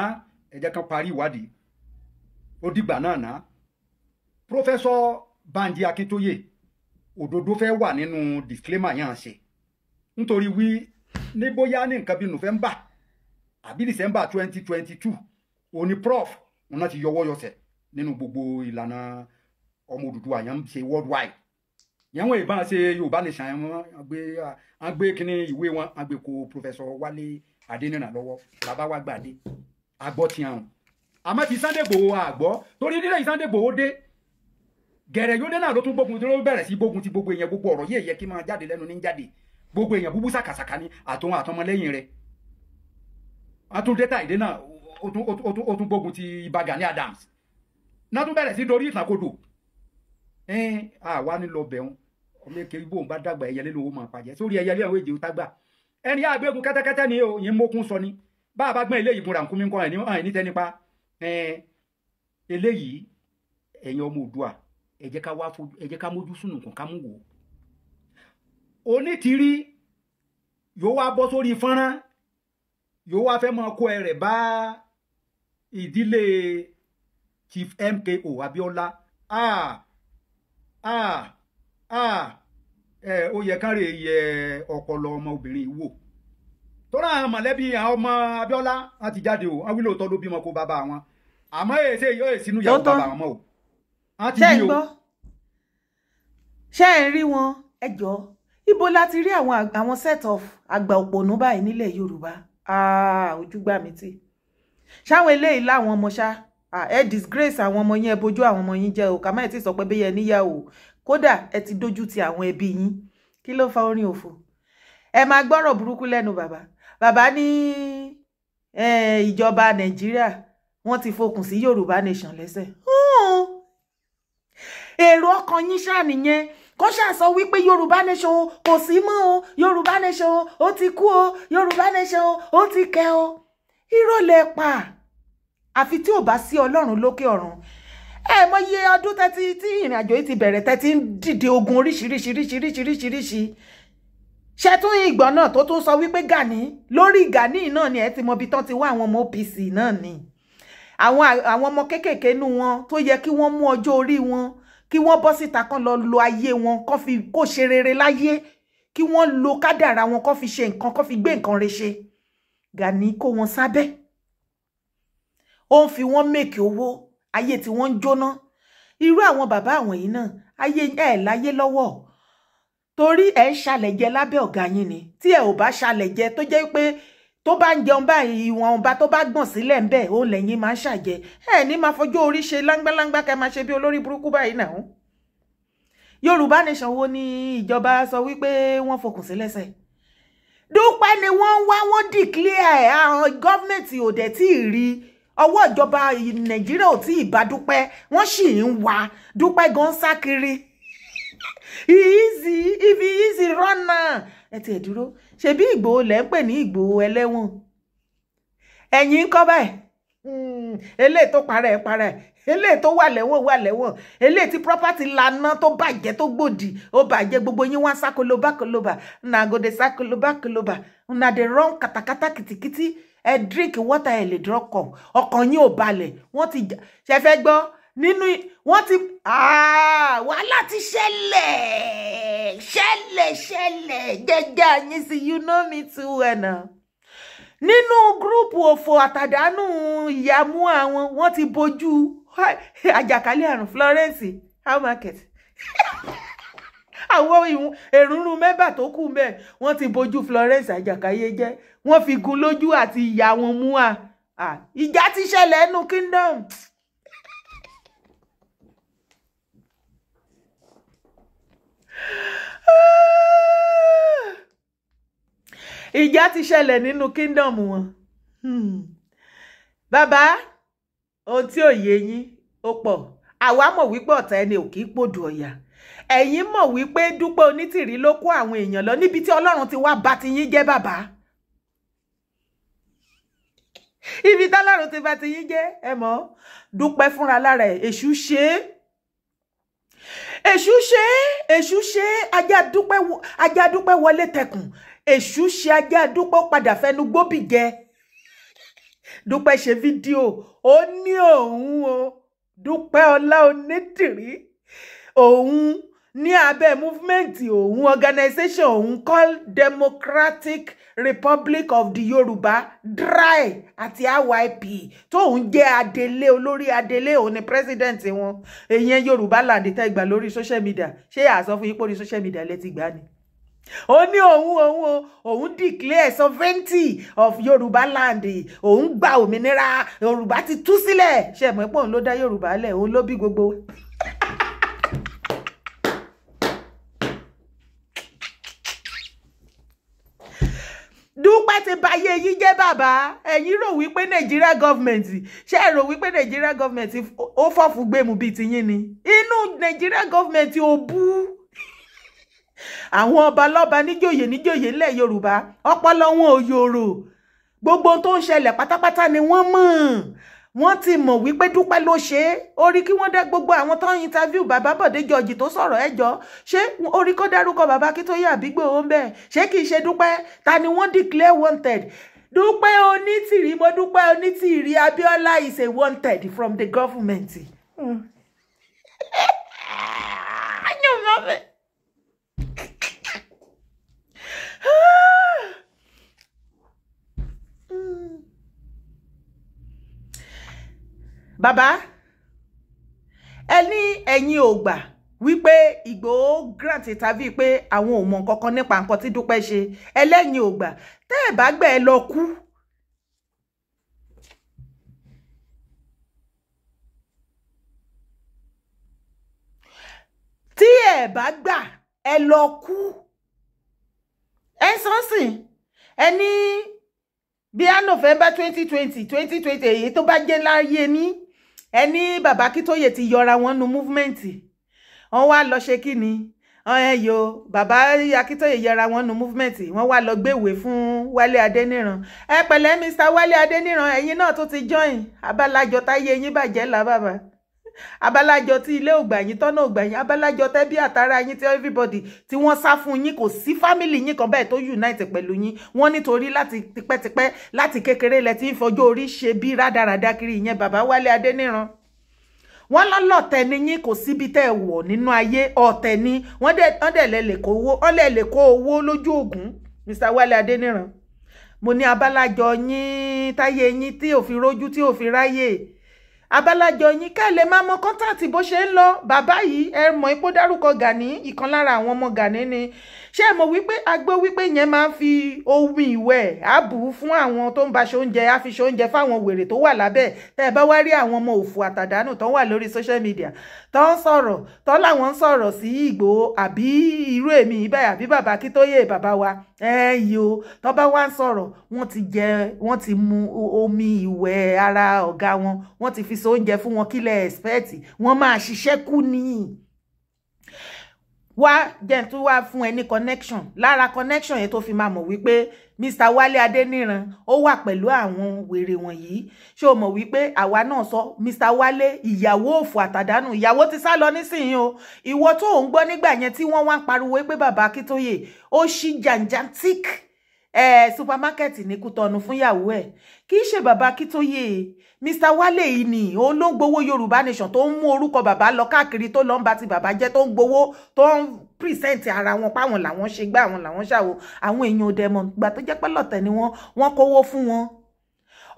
ẹ jẹ́ kán parí ìwádìí, ó dìgbà náà ná. Professor Banji Akintoye, òdodo fẹ́ wà nínú disclaimer yẹn ṣe, nítorí wí ní bóyá ní nǹkan bíi November àbí December 2022 òní prof wọn náà ti yọwọ́ yọsẹ̀ nínú gbogbo ìlànà ọmọ Odùduwà yẹn ń ṣe worldwide yẹn. Wọn ìbá ṣe Yorùbá nation wọn gbé kíní ìwé wọn gbé kó Professor Wálé Adéníran lọ́wọ́, bàbá wa gbàdé àgbọ̀ ti hàn. Àmọ́ ti Sunday Igboho àgbọ̀, torí nílẹ̀ Sunday Igboho dé gẹ̀rẹ̀ yóò dé náà ló tún gbógun tí ló bẹ̀rẹ̀ sí gbógun ti gbogbo èèyàn. Gbogbo ọ̀rọ̀ yìí yẹ kí máa jáde lẹ́nu ní jáde, gbogbo èèyàn búbú sàkàsàkà ni àtòun àtọmọlẹ́yìn rẹ̀. Àtúndẹ́ta ìdè náà ó tún gbógun ti Ìbà Gani Adams náà tún bẹ̀rẹ̀ sí dorí ìtàkodò. Àwa nílò bẹ̀rùn ọmọ èké ibò ń bá dàgbà ẹyẹlé lówó máa pàjẹ́ sórí ẹyẹlé àwọn èjì tá gbà ẹni àgbégun kẹ́tẹ́kẹ́tẹ́ ni o yín mókun sọ ni bá a bá gbọ́n eléyìí gun rànkúnmí nǹkan ẹ̀ ní ẹ̀ ní tẹ́nipa eléyìí. Ẹ̀yin ọmọ Oòduà, ẹ jẹ́ ká wá fojú, ẹ jẹ́ ká mójú sùnùkùn ká mú wò ó. Onítìrí yóò wá bọ́ sórí fọ́nrán, yóò wá fẹ́ máa kó ẹ rẹ̀ bá ìdílé Chief MKO Abiola. Ó yẹ ká rè yẹ ọpọlọ ọmọbìnrin wò, tọ́lá àwọn mọ̀lẹ́bí àwọn ọmọ Abiola wọn ti jáde o, wọn wí lóòótọ́ ló bímọ kó bàbá wọn, àmọ́ èsè yóò sínú ìyàwó bàbá wọn mọ́ o. Wọn ti ṣé rí ń o. gbọ́, ṣé ń rí wọn? Ẹ jọ̀ọ́, ibo la ti rí àwọn set of àgbà òpònú báyìí nílẹ̀ Yorùbá? Ojú gbà mí tì. Ṣáwọn eléyìí láwọn ọmọ ṣá? Ẹ disgrace àwọn ọmọ yín, ẹ bójú àwọn ọmọ yín jẹ́ o. Kà má ẹ ti sọ pé bẹ́yẹ níyàwó, kódà ẹ ti dójú ti àwọn ẹbí yín. Kí ló fa orin òfò? Ẹ máa gbọ́rọ̀ burúkú lẹ́nu bàbá. Bàbá ní ìjọba Nàìjíríà wọ́n ti fokùn sí Yorùbá nation lẹ́sẹ̀. Èrò ọkàn yín ṣáà nìyẹn, kó ṣáà sọ wípé Yorùbá nation o kò sí mọ́ o, Yorùbá nation o ó ti kú o, Yorùbá nation o ó ti kẹ́ o. Irọ́ lẹ pa, àfi tí ò bá sí Ọlọ́run lókè ọ̀run. Ẹ mọ iye ọdún tẹ́tí tí ìrìn àjò yìí ti bẹ̀rẹ̀, tẹ́tí ń dìde ogun oríṣiríṣiríṣiríṣiríṣi. Ṣẹ́tún ìgbọ̀n náà tó tún sọ wípé Gani lórí Gani náà ni ẹ ti mọ ibi tán ti wá àwọn ọmọ OPC náà ni, àwọn ọmọ kéékèèké nú wọn tó yẹ kí wọ́n mú ọjọ́ orí wọn, kí wọ́n bọ́ síta kán lọ lo ayé wọn, kán fi kó ṣe rere láyé, kí wọ́n lo kádàrá wọn, kán fi ṣe nǹkan, kán fi gbé nǹkan re ṣe. Gani kó wọn sábẹ́, ó ń fi wọ́n make owó, ayé tí wọ́n ń jóná. Irú àwọn bàbá àwọn yìí náà, ayé ẹ̀ láyé lọ́wọ́, torí ẹ̀ ń ṣàlẹ̀ jẹ lábẹ́ ọ̀gá yín ni. Tí ẹ ò bá ṣàlẹ̀ jẹ, tó jẹ́ pé tó bá ń jẹun báyìí, ìwọ̀n ọba tó bá gbọ̀n sílẹ̀ ń bẹ̀, òun lẹ́yìn máa ń ṣàjẹ. Ẹ ní máa fojú orí ṣe láńgbáláńgbá, kẹ́ máa ṣe bí olórí burúkú báyìí náà. Yorùbá nation wo ni ìjọba sọ wípé wọ́n fokùn sí lẹ́sẹ̀? Dúpẹ́ ni wọ́n ń wá, wọ́n declare ẹ̀, àwọn gọ́ọ̀mẹ̀ntì ò dẹ̀ tí ì rí ọwọ́ ìjọba Nàìjíríà ò tí ì bá Dúpẹ́, wọ́n sì ń wá Dúpẹ́ gan sá kiri. Easy if he easy run now. Ẹ tiẹ̀ dúró, ṣebí Ìgbòho lẹ́ ń pè ní Ìgbòho ẹlẹ́wọ̀n, ẹ̀yin ń kọ́ báyìí. Eléyìí tó parẹ́ ẹ̀ parẹ́, eléyìí tó wà lẹ́wọ̀n wà lẹ́wọ̀n, eléyìí tí property lana tó bàjẹ́ tó gbòdì ó bàjẹ́, gbogbo yín wá sákòlóbá kòlóbá, una go dey sákòlóbá kòlóbá, una dey run katakata kìtìkìtì. Ẹ drink water, ẹ lè drop cup, ọkàn yín ò balẹ̀. Wọ́n ti ṣe fẹ́ gbọ́ nínú wọ́n ti wàhálà ti ṣẹlẹ̀ ṣẹlẹ̀ ṣẹlẹ̀ jẹjẹ yín sí, you know me too well now. Nínú gúrúùpù òfò àtàdánù ìyàmú àwọn, wọ́n ti bojú àjàkálẹ̀ àrùn Florence how market àwọn èrúnrún mẹ́bà tó kù mẹ́, wọ́n ti bojú Florence àjàkáyé jẹ́, wọ́n fi gun lójú àti ìyá wọn mú à. Ìjà ti ṣẹlẹ̀ nínú kingdom. Ìjà ti ṣẹlẹ̀ nínú kingdom wọn. Bàbá, ohun tí ò yé yín ó pọ̀. Àwa mọ̀ wípé ọ̀tá ẹni ò kì í pòdù ọ̀yà. Ẹ̀yin mọ̀ wípé Dúpẹ́ Onítìrí ló kó àwọn èèyàn lọ níbi tí Ọlọ́run ti wá bá ti yín jẹ́ bàbá. Ibi tọ́lọ́run ti bá ti yín jẹ́, ẹ mọ̀, Dúpẹ́ fúnra lára ẹ̀, èṣù ṣe é. Èṣù ṣe é, èṣù ṣe é, ajá Dúpẹ́ wọlé tẹkùn. Èṣù ṣe ajá Dúpẹ́ padà fẹnu gbóbì jẹ. Dúpẹ́ ṣe fídíò, ó ní òun o, Dúpẹ́ Ọlá Onítìrí, òun ní abẹ́ movement òun, organization òun called Democratic Republic of the Yorùbá DRY àti RYP, tóun jẹ́ adelé, olórí adelé, òun ni president wọn. Èyàn Yorùbá land tẹ́ gbà lórí social media, ṣé àsọ fún yín pé orí social media lẹ ti gbà ni? Ó ní òun òun òun declare sovereignty of Yorùbá land, òun gba òmìnira, Yorùbá ti tú sílẹ̀. Ṣe mọ̀ pé òun ló dá Yorùbá lẹ̀, òun ló bí gbogbo. Dúpẹ́ ti báyé yín jẹ́ bàbá. Ẹ̀yin rò wípé Nigeria government, ṣé ẹ rò wípé Nigeria government ó fọ́fù gbẹ̀mú bíi tiyín ni? Inú Nigeria government ò bú àwọn ọba lọ́ba níjòyè níjòyè ńlẹ̀ Yorùbá, ọpọlọ wọn ò yòrò. Gbogbo tó ń ṣẹlẹ̀ pátápátá ni wọ́n mọ̀. Wọ́n ti mọ̀ wípé Dúpẹ́ ló ṣe é. Orí kí wọ́n dá gbogbo àwọn tó ń interview bàbá Bọ̀dé George tó sọ̀rọ̀ ẹjọ́, ṣé orí kó dárúkọ bàbá Akíntóyè àbígbò ń bẹ̀? Ṣé kìí ṣe Dúpẹ́? Ta ni wọ́n declare wanted? Dúpẹ́ Onítìrí, mo Dúpẹ́ Onítìrí Abíọ́lá is a wanted from the government. Bàbá, ẹ ní ẹ̀yin ò gbà wípé Ìgbòho grant tàbí pé àwọn ò mọ̀ nǹkankan nípa nǹkan tí Dúpẹ́ ṣe. Ẹlẹ́yin ò gbà, tẹ́ ẹ̀ bá gbà ẹ lọ kú. Tí ẹ bá gbà ẹ lọ kú. Ẹ sọ́nsìn ẹ ní bí a November 2020 2020 èyí tó bá jẹ́ láyé ní ẹ ní bàbá Akíntóyè ti yọra wọn nu movement. Wọ́n wá lọ ṣe kí ni ẹ yo bàbá Akíntóyè yọra wọn nu movement, wọ́n wá lọ gbéwèé fún Wálé Adéníran. Ẹ pẹ̀lẹ́ Mr. Wálé Adéníran, ẹ̀yin náà tó ti join abálájọ táyé yín bàjẹ́ là bàbá. Abálájọ tí ilé ògbà yín, tọ́nà ògbà yín, abálájọ tẹ́bí àtàrà yín tí everybody tí wọ́n sá fún yín, kò sí family yín kan bẹ́ẹ̀ tó unite pẹ̀lú yín. Wọ́n nítorí láti tipẹ́tipẹ́ láti kékeré lẹ ti ń fọjọ́ orí ṣe bí rádaràda kiri, ìyẹn bàbá Wálé Adéníran. Wọ́n lọ́lọ́tẹ̀ ni yín, kò síbi tẹ́ ẹ wọ̀ nínú ayé, ọ̀tẹ̀ ni wọ́n dẹ̀ lè kó owó, wọ́n lè kó owó lójú ògún. Mr. Wálé Adéníran, mo ní abálájọ yín táyé yín tí ò fi rójú tí ò fi ráyè, abálájọ yín ká lè máa mọ kọ́ńtàtì bó ṣe ń lọ. Bàbá yìí ẹ mọ̀ ipò dárúkọ Gani, ìkan lára àwọn ọmọ Gani ni. Ṣé ẹ mọ̀ wípé agbó wípé yẹn máa ń fi ohun ìwẹ̀ àbù fún àwọn tó ń ba ṣoúnjẹ, á fi ṣoúnjẹ fáwọn wèrè tó wà lábẹ́. Tẹ́ ẹ bá wá rí àwọn ọmọ òfò àtàdánù tó wà lórí social media tó ń sọ̀rọ̀, tó láwọn ń sọ̀rọ̀ sí Ìgbòho àbí irú èmi báyìí àbí bàbá Akíntóyè bàbá wa, ẹ yo tó bá wá ń sọ̀rọ̀, wọ́n ti jẹ, wọ́n ti mu omi ìwẹ̀ ara ọ̀gá wọn, wọ́n ti fi ṣoúnjẹ fún wọn, kílẹ̀ expect wọ́n máa ṣiṣẹ́ kú ni. Wá jẹ́ tún wá fún ẹ ní connection, lára connection yẹn tó fi máa mọ̀ wípé Mr. Wálé Adéníran ó wà pẹ̀lú àwọn wèrè wọ̀nyí. Ṣé o mọ̀ wípé àwa náà sọ Mr. Wálé ìyàwó òfò àtàdánù, ìyàwó ti sá lọ nísìnyí o. Ìwọ tó ń gbọ́ nígbà yẹn tí wọ́n wá ń pariwo pé bàbá Akíntóyè ó ṣí gigantic Supermarket ní Kútọ̀nù fún ìyàwó ẹ̀. Kì í ṣe bàbá Akíntóyè, Mr. Wálé yìí ni òun ló ń gbowó Yorùbá Nation, tó ń mú orúkọ bàbá lọ káàkiri, tó lọ ń ba ti bàbá jẹ́, tó ń gbowó, tó ń present ara wọn páwọn làwọn ṣe gbá, àwọn làwọn ṣàwò. Àwọn èèyàn òde mọ̀ gbà tó jẹ́ pé lọ̀tẹ̀ ni wọ́n kówó fún wọn.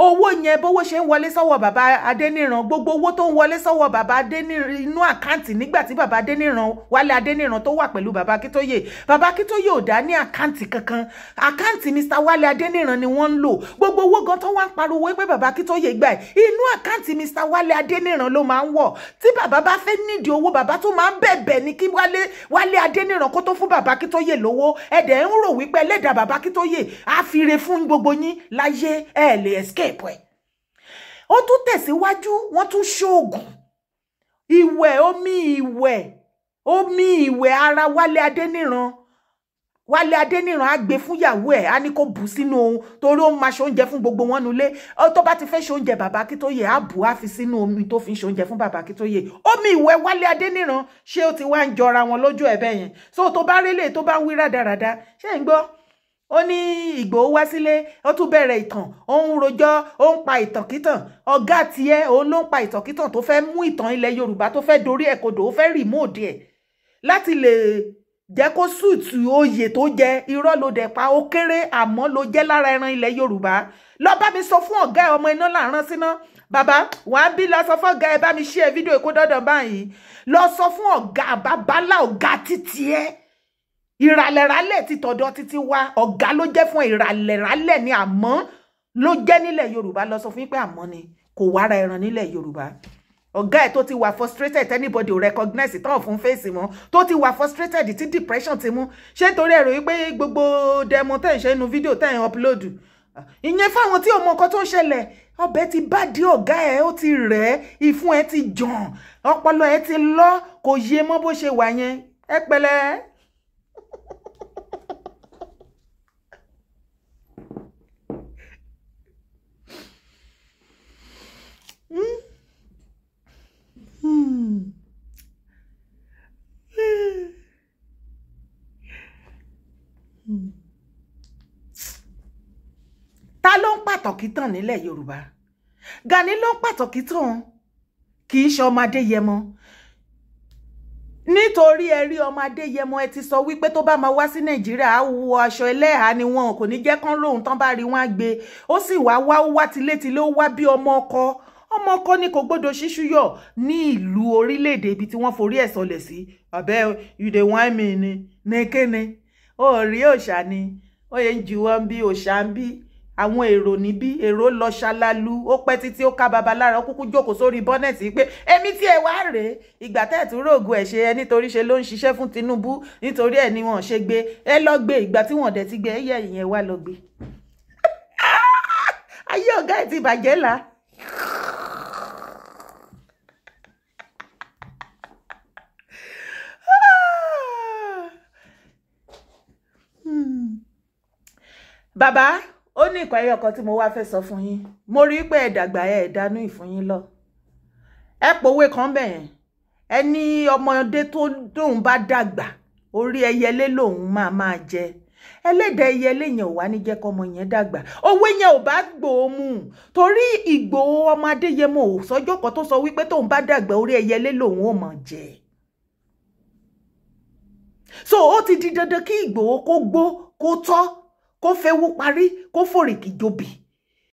Owó yẹn, bówó ṣe ń wọlé sọ́wọ́ bàbá Adéníran, gbogbo owó tó ń wọlé sọ́wọ́ bàbá Adéníran inú account nígbà tí bàbá Adéníran, Wálé Adéníran, tó wà pẹ̀lú bàbá Akíntóyè, bàbá Akíntóyè ò dá ní account kankan. Account Mr. Wálé Adéníran ni wọ́n ń lò. Gbogbo owó gan tó wá ń pariwo pé bàbá Akíntóyè gbà ẹ̀, inú account Mr. Wálé Adéníran ló máa ń wọ̀. Tí bàbá bá fẹ́ nídìí owó, bàbá tó máa ń bẹ̀bẹ̀ ní kí Wálé Adéníran kó tó fún bàbá Akíntóyè lówó. Ẹ̀dẹ̀ ń rò wípé ẹlẹ́dàá bàbá Akíntóyè á fi re fún gbogbo yín láyé, ẹ̀ lè escape ẹ̀. Ó tún tẹ̀síwájú, wọ́n tún ṣoògùn ìwẹ̀, omi ìwẹ̀, omi ìwẹ̀ ara Wálé Adéníran. Wálé Adéníran á gbé fúnyàwó ẹ̀, á ní kó bù sínú ohun, torí ó máa ṣe oúnjẹ fún gbogbo wọn nulẹ̀. Tó bá ti fẹ́ ṣe oúnjẹ bàbá Akíntóyè, á bù á fi sínú omi tó fi ń ṣe oúnjẹ fún bàbá Akíntóyè, omi ìwẹ̀ Wálé Adéníran. Ṣé ó ti wá ń jọra wọn lójú ẹ̀ bẹ́ẹ̀ yẹn? So tó bá rélé tó bá ń wí rádaràda, ṣé ń gbọ́? Ó ní Ìgbòho wá sílé, ó tún bẹ̀rẹ̀ ìtàn, ó ń rojọ́, ó ń pa ìtànkítàn. Ọ̀gá tiẹ̀ òun ló ń pa ìtànkítàn, tó fẹ́ mú ìtàn ilẹ̀ Yorùbá, tó fẹ́ dorí ẹ̀ kodò, ó fẹ́ rìmóòdì ẹ̀ láti lè jẹ́ kó sùtù oyè tó jẹ. Irọ́ ló dẹ̀ pa, ó kéré àmọ́ ló jẹ́ lára ẹran ilẹ̀ Yorùbá. Lọ bá mi sọ fún ọ̀gá ẹ̀, ọmọ iná là ń rán síná. Bàbá wàá bí, lọ sọ fún ọ̀gá ẹ̀, bá mi ṣí ẹ fídíò èkó dọ́dọ̀ báyìí. Lọ sọ fún ọ̀gá babalá, ọ̀gá títí ẹ̀ ìràlẹ̀rálẹ̀ ti tọ̀dọ̀ títí wa, ọ̀gá ló jẹ́ fún ìràlẹ̀rálẹ̀ ni, àmọ́ ló jẹ́ nílẹ̀ Yorùbá. Lọ sọ fún yín pé àmọ́ ni kò wára ẹran nílẹ̀ Yorùbá. Ọ̀gá ẹ̀ tó ti wà frustrated, anybody ò recognize tán fún fèsì mọ́, tó ti wà frustrated, tí depression ti mú. Ṣé nítorí ẹ̀rọ wípé gbogbo demo tẹ̀ ń ṣe inú fídíò tẹ̀ ń upload ìyẹn fáwọn tí ò mọ nǹkan tó ń ṣẹlẹ̀, ọbẹ̀ ti bá dí ọ̀gá ẹ̀, ó ti rẹ̀ ẹ́, ìfun ẹ̀ ti jàn, ọpọlọ ẹ̀ ti lọ, kò yé mọ́ bó ṣe wà yẹn. Ẹ pẹ̀lẹ́. Ta ló ń pàtàkì tàn nílẹ̀ Yorùbá? Gani ló ń pàtàkì tàn, kì í ṣe ọmọ Adéyẹmọ. Nítorí ẹ rí ọmọ Adéyẹmọ, ẹ ti sọ wípé tó bá máa wá sí Nàìjíríà, á wọ aṣọ ẹlẹ́hàá ni, wọn kò ní jẹ́ kán lóhun tán bá rí wọn á gbé. Ó sì wá wá, ó wá tilétilé, ó wá bí ọmọ ọkọ. Ọmọ ọkọ ni kò gbọ́dọ̀ ṣíṣú yọ ní ìlú orílẹ̀-èdè ibi tí wọ́n forí ẹ̀ sọlẹ̀ sí. Àbẹ́ you dey whine me ni ní kíni? Ó rí òòṣà ni ó yẹ ń ju wọn bí òòṣà ń bí àwọn èrò níbí. Èrò lọ ṣalalu, ó pẹ́ títí ó ká babalára, ó kúkú jókòó sórí bọ́nẹ̀tì pé èmi tí ẹ wá rèé. Ìgbà tẹ́ ẹ̀ tún rògùn ẹ̀ ṣe ẹ, nítorí ṣe ló ń ṣiṣẹ́ fún Tinubu, nítorí ẹ̀ ni wọ́n ṣe gbé ẹ lọ gbé. Ìgbà tí wọ́n dẹ̀ ti gbé ẹ yẹ ìyẹn wá lọ gbé. Ayé ọ̀gá ẹ̀ ti bàjẹ́ là. Bàbá, ó ní ìkọ̀ ẹyọ kan tí mo wá fẹ́ sọ fún yín. Mo rí pé ẹ dàgbà, ẹ dánú ìfún yín lọ. Ẹ pòwe kan bẹ̀yẹn, ẹ ní ọmọdé tó dóun bá dàgbà, orí ẹyẹlé lòun máa máa jẹ. Ẹlẹ́dàá ẹyẹlé yẹn ò wá ní jẹ́ kọ́mọ yẹn dàgbà. Owó yẹn ò bá Ìgbòho mu, torí Ìgbòho ọmọ Adéyẹmọ ò sọjọ́ kan tó sọ wípé tóun bá dàgbà, orí ẹyẹlé lòun ò mọ̀ jẹ. So ó ti di dandan kí Ìgbòho kó gbó, kó tọ́, kó fẹ́wú parí, kó fòrìkì jobì.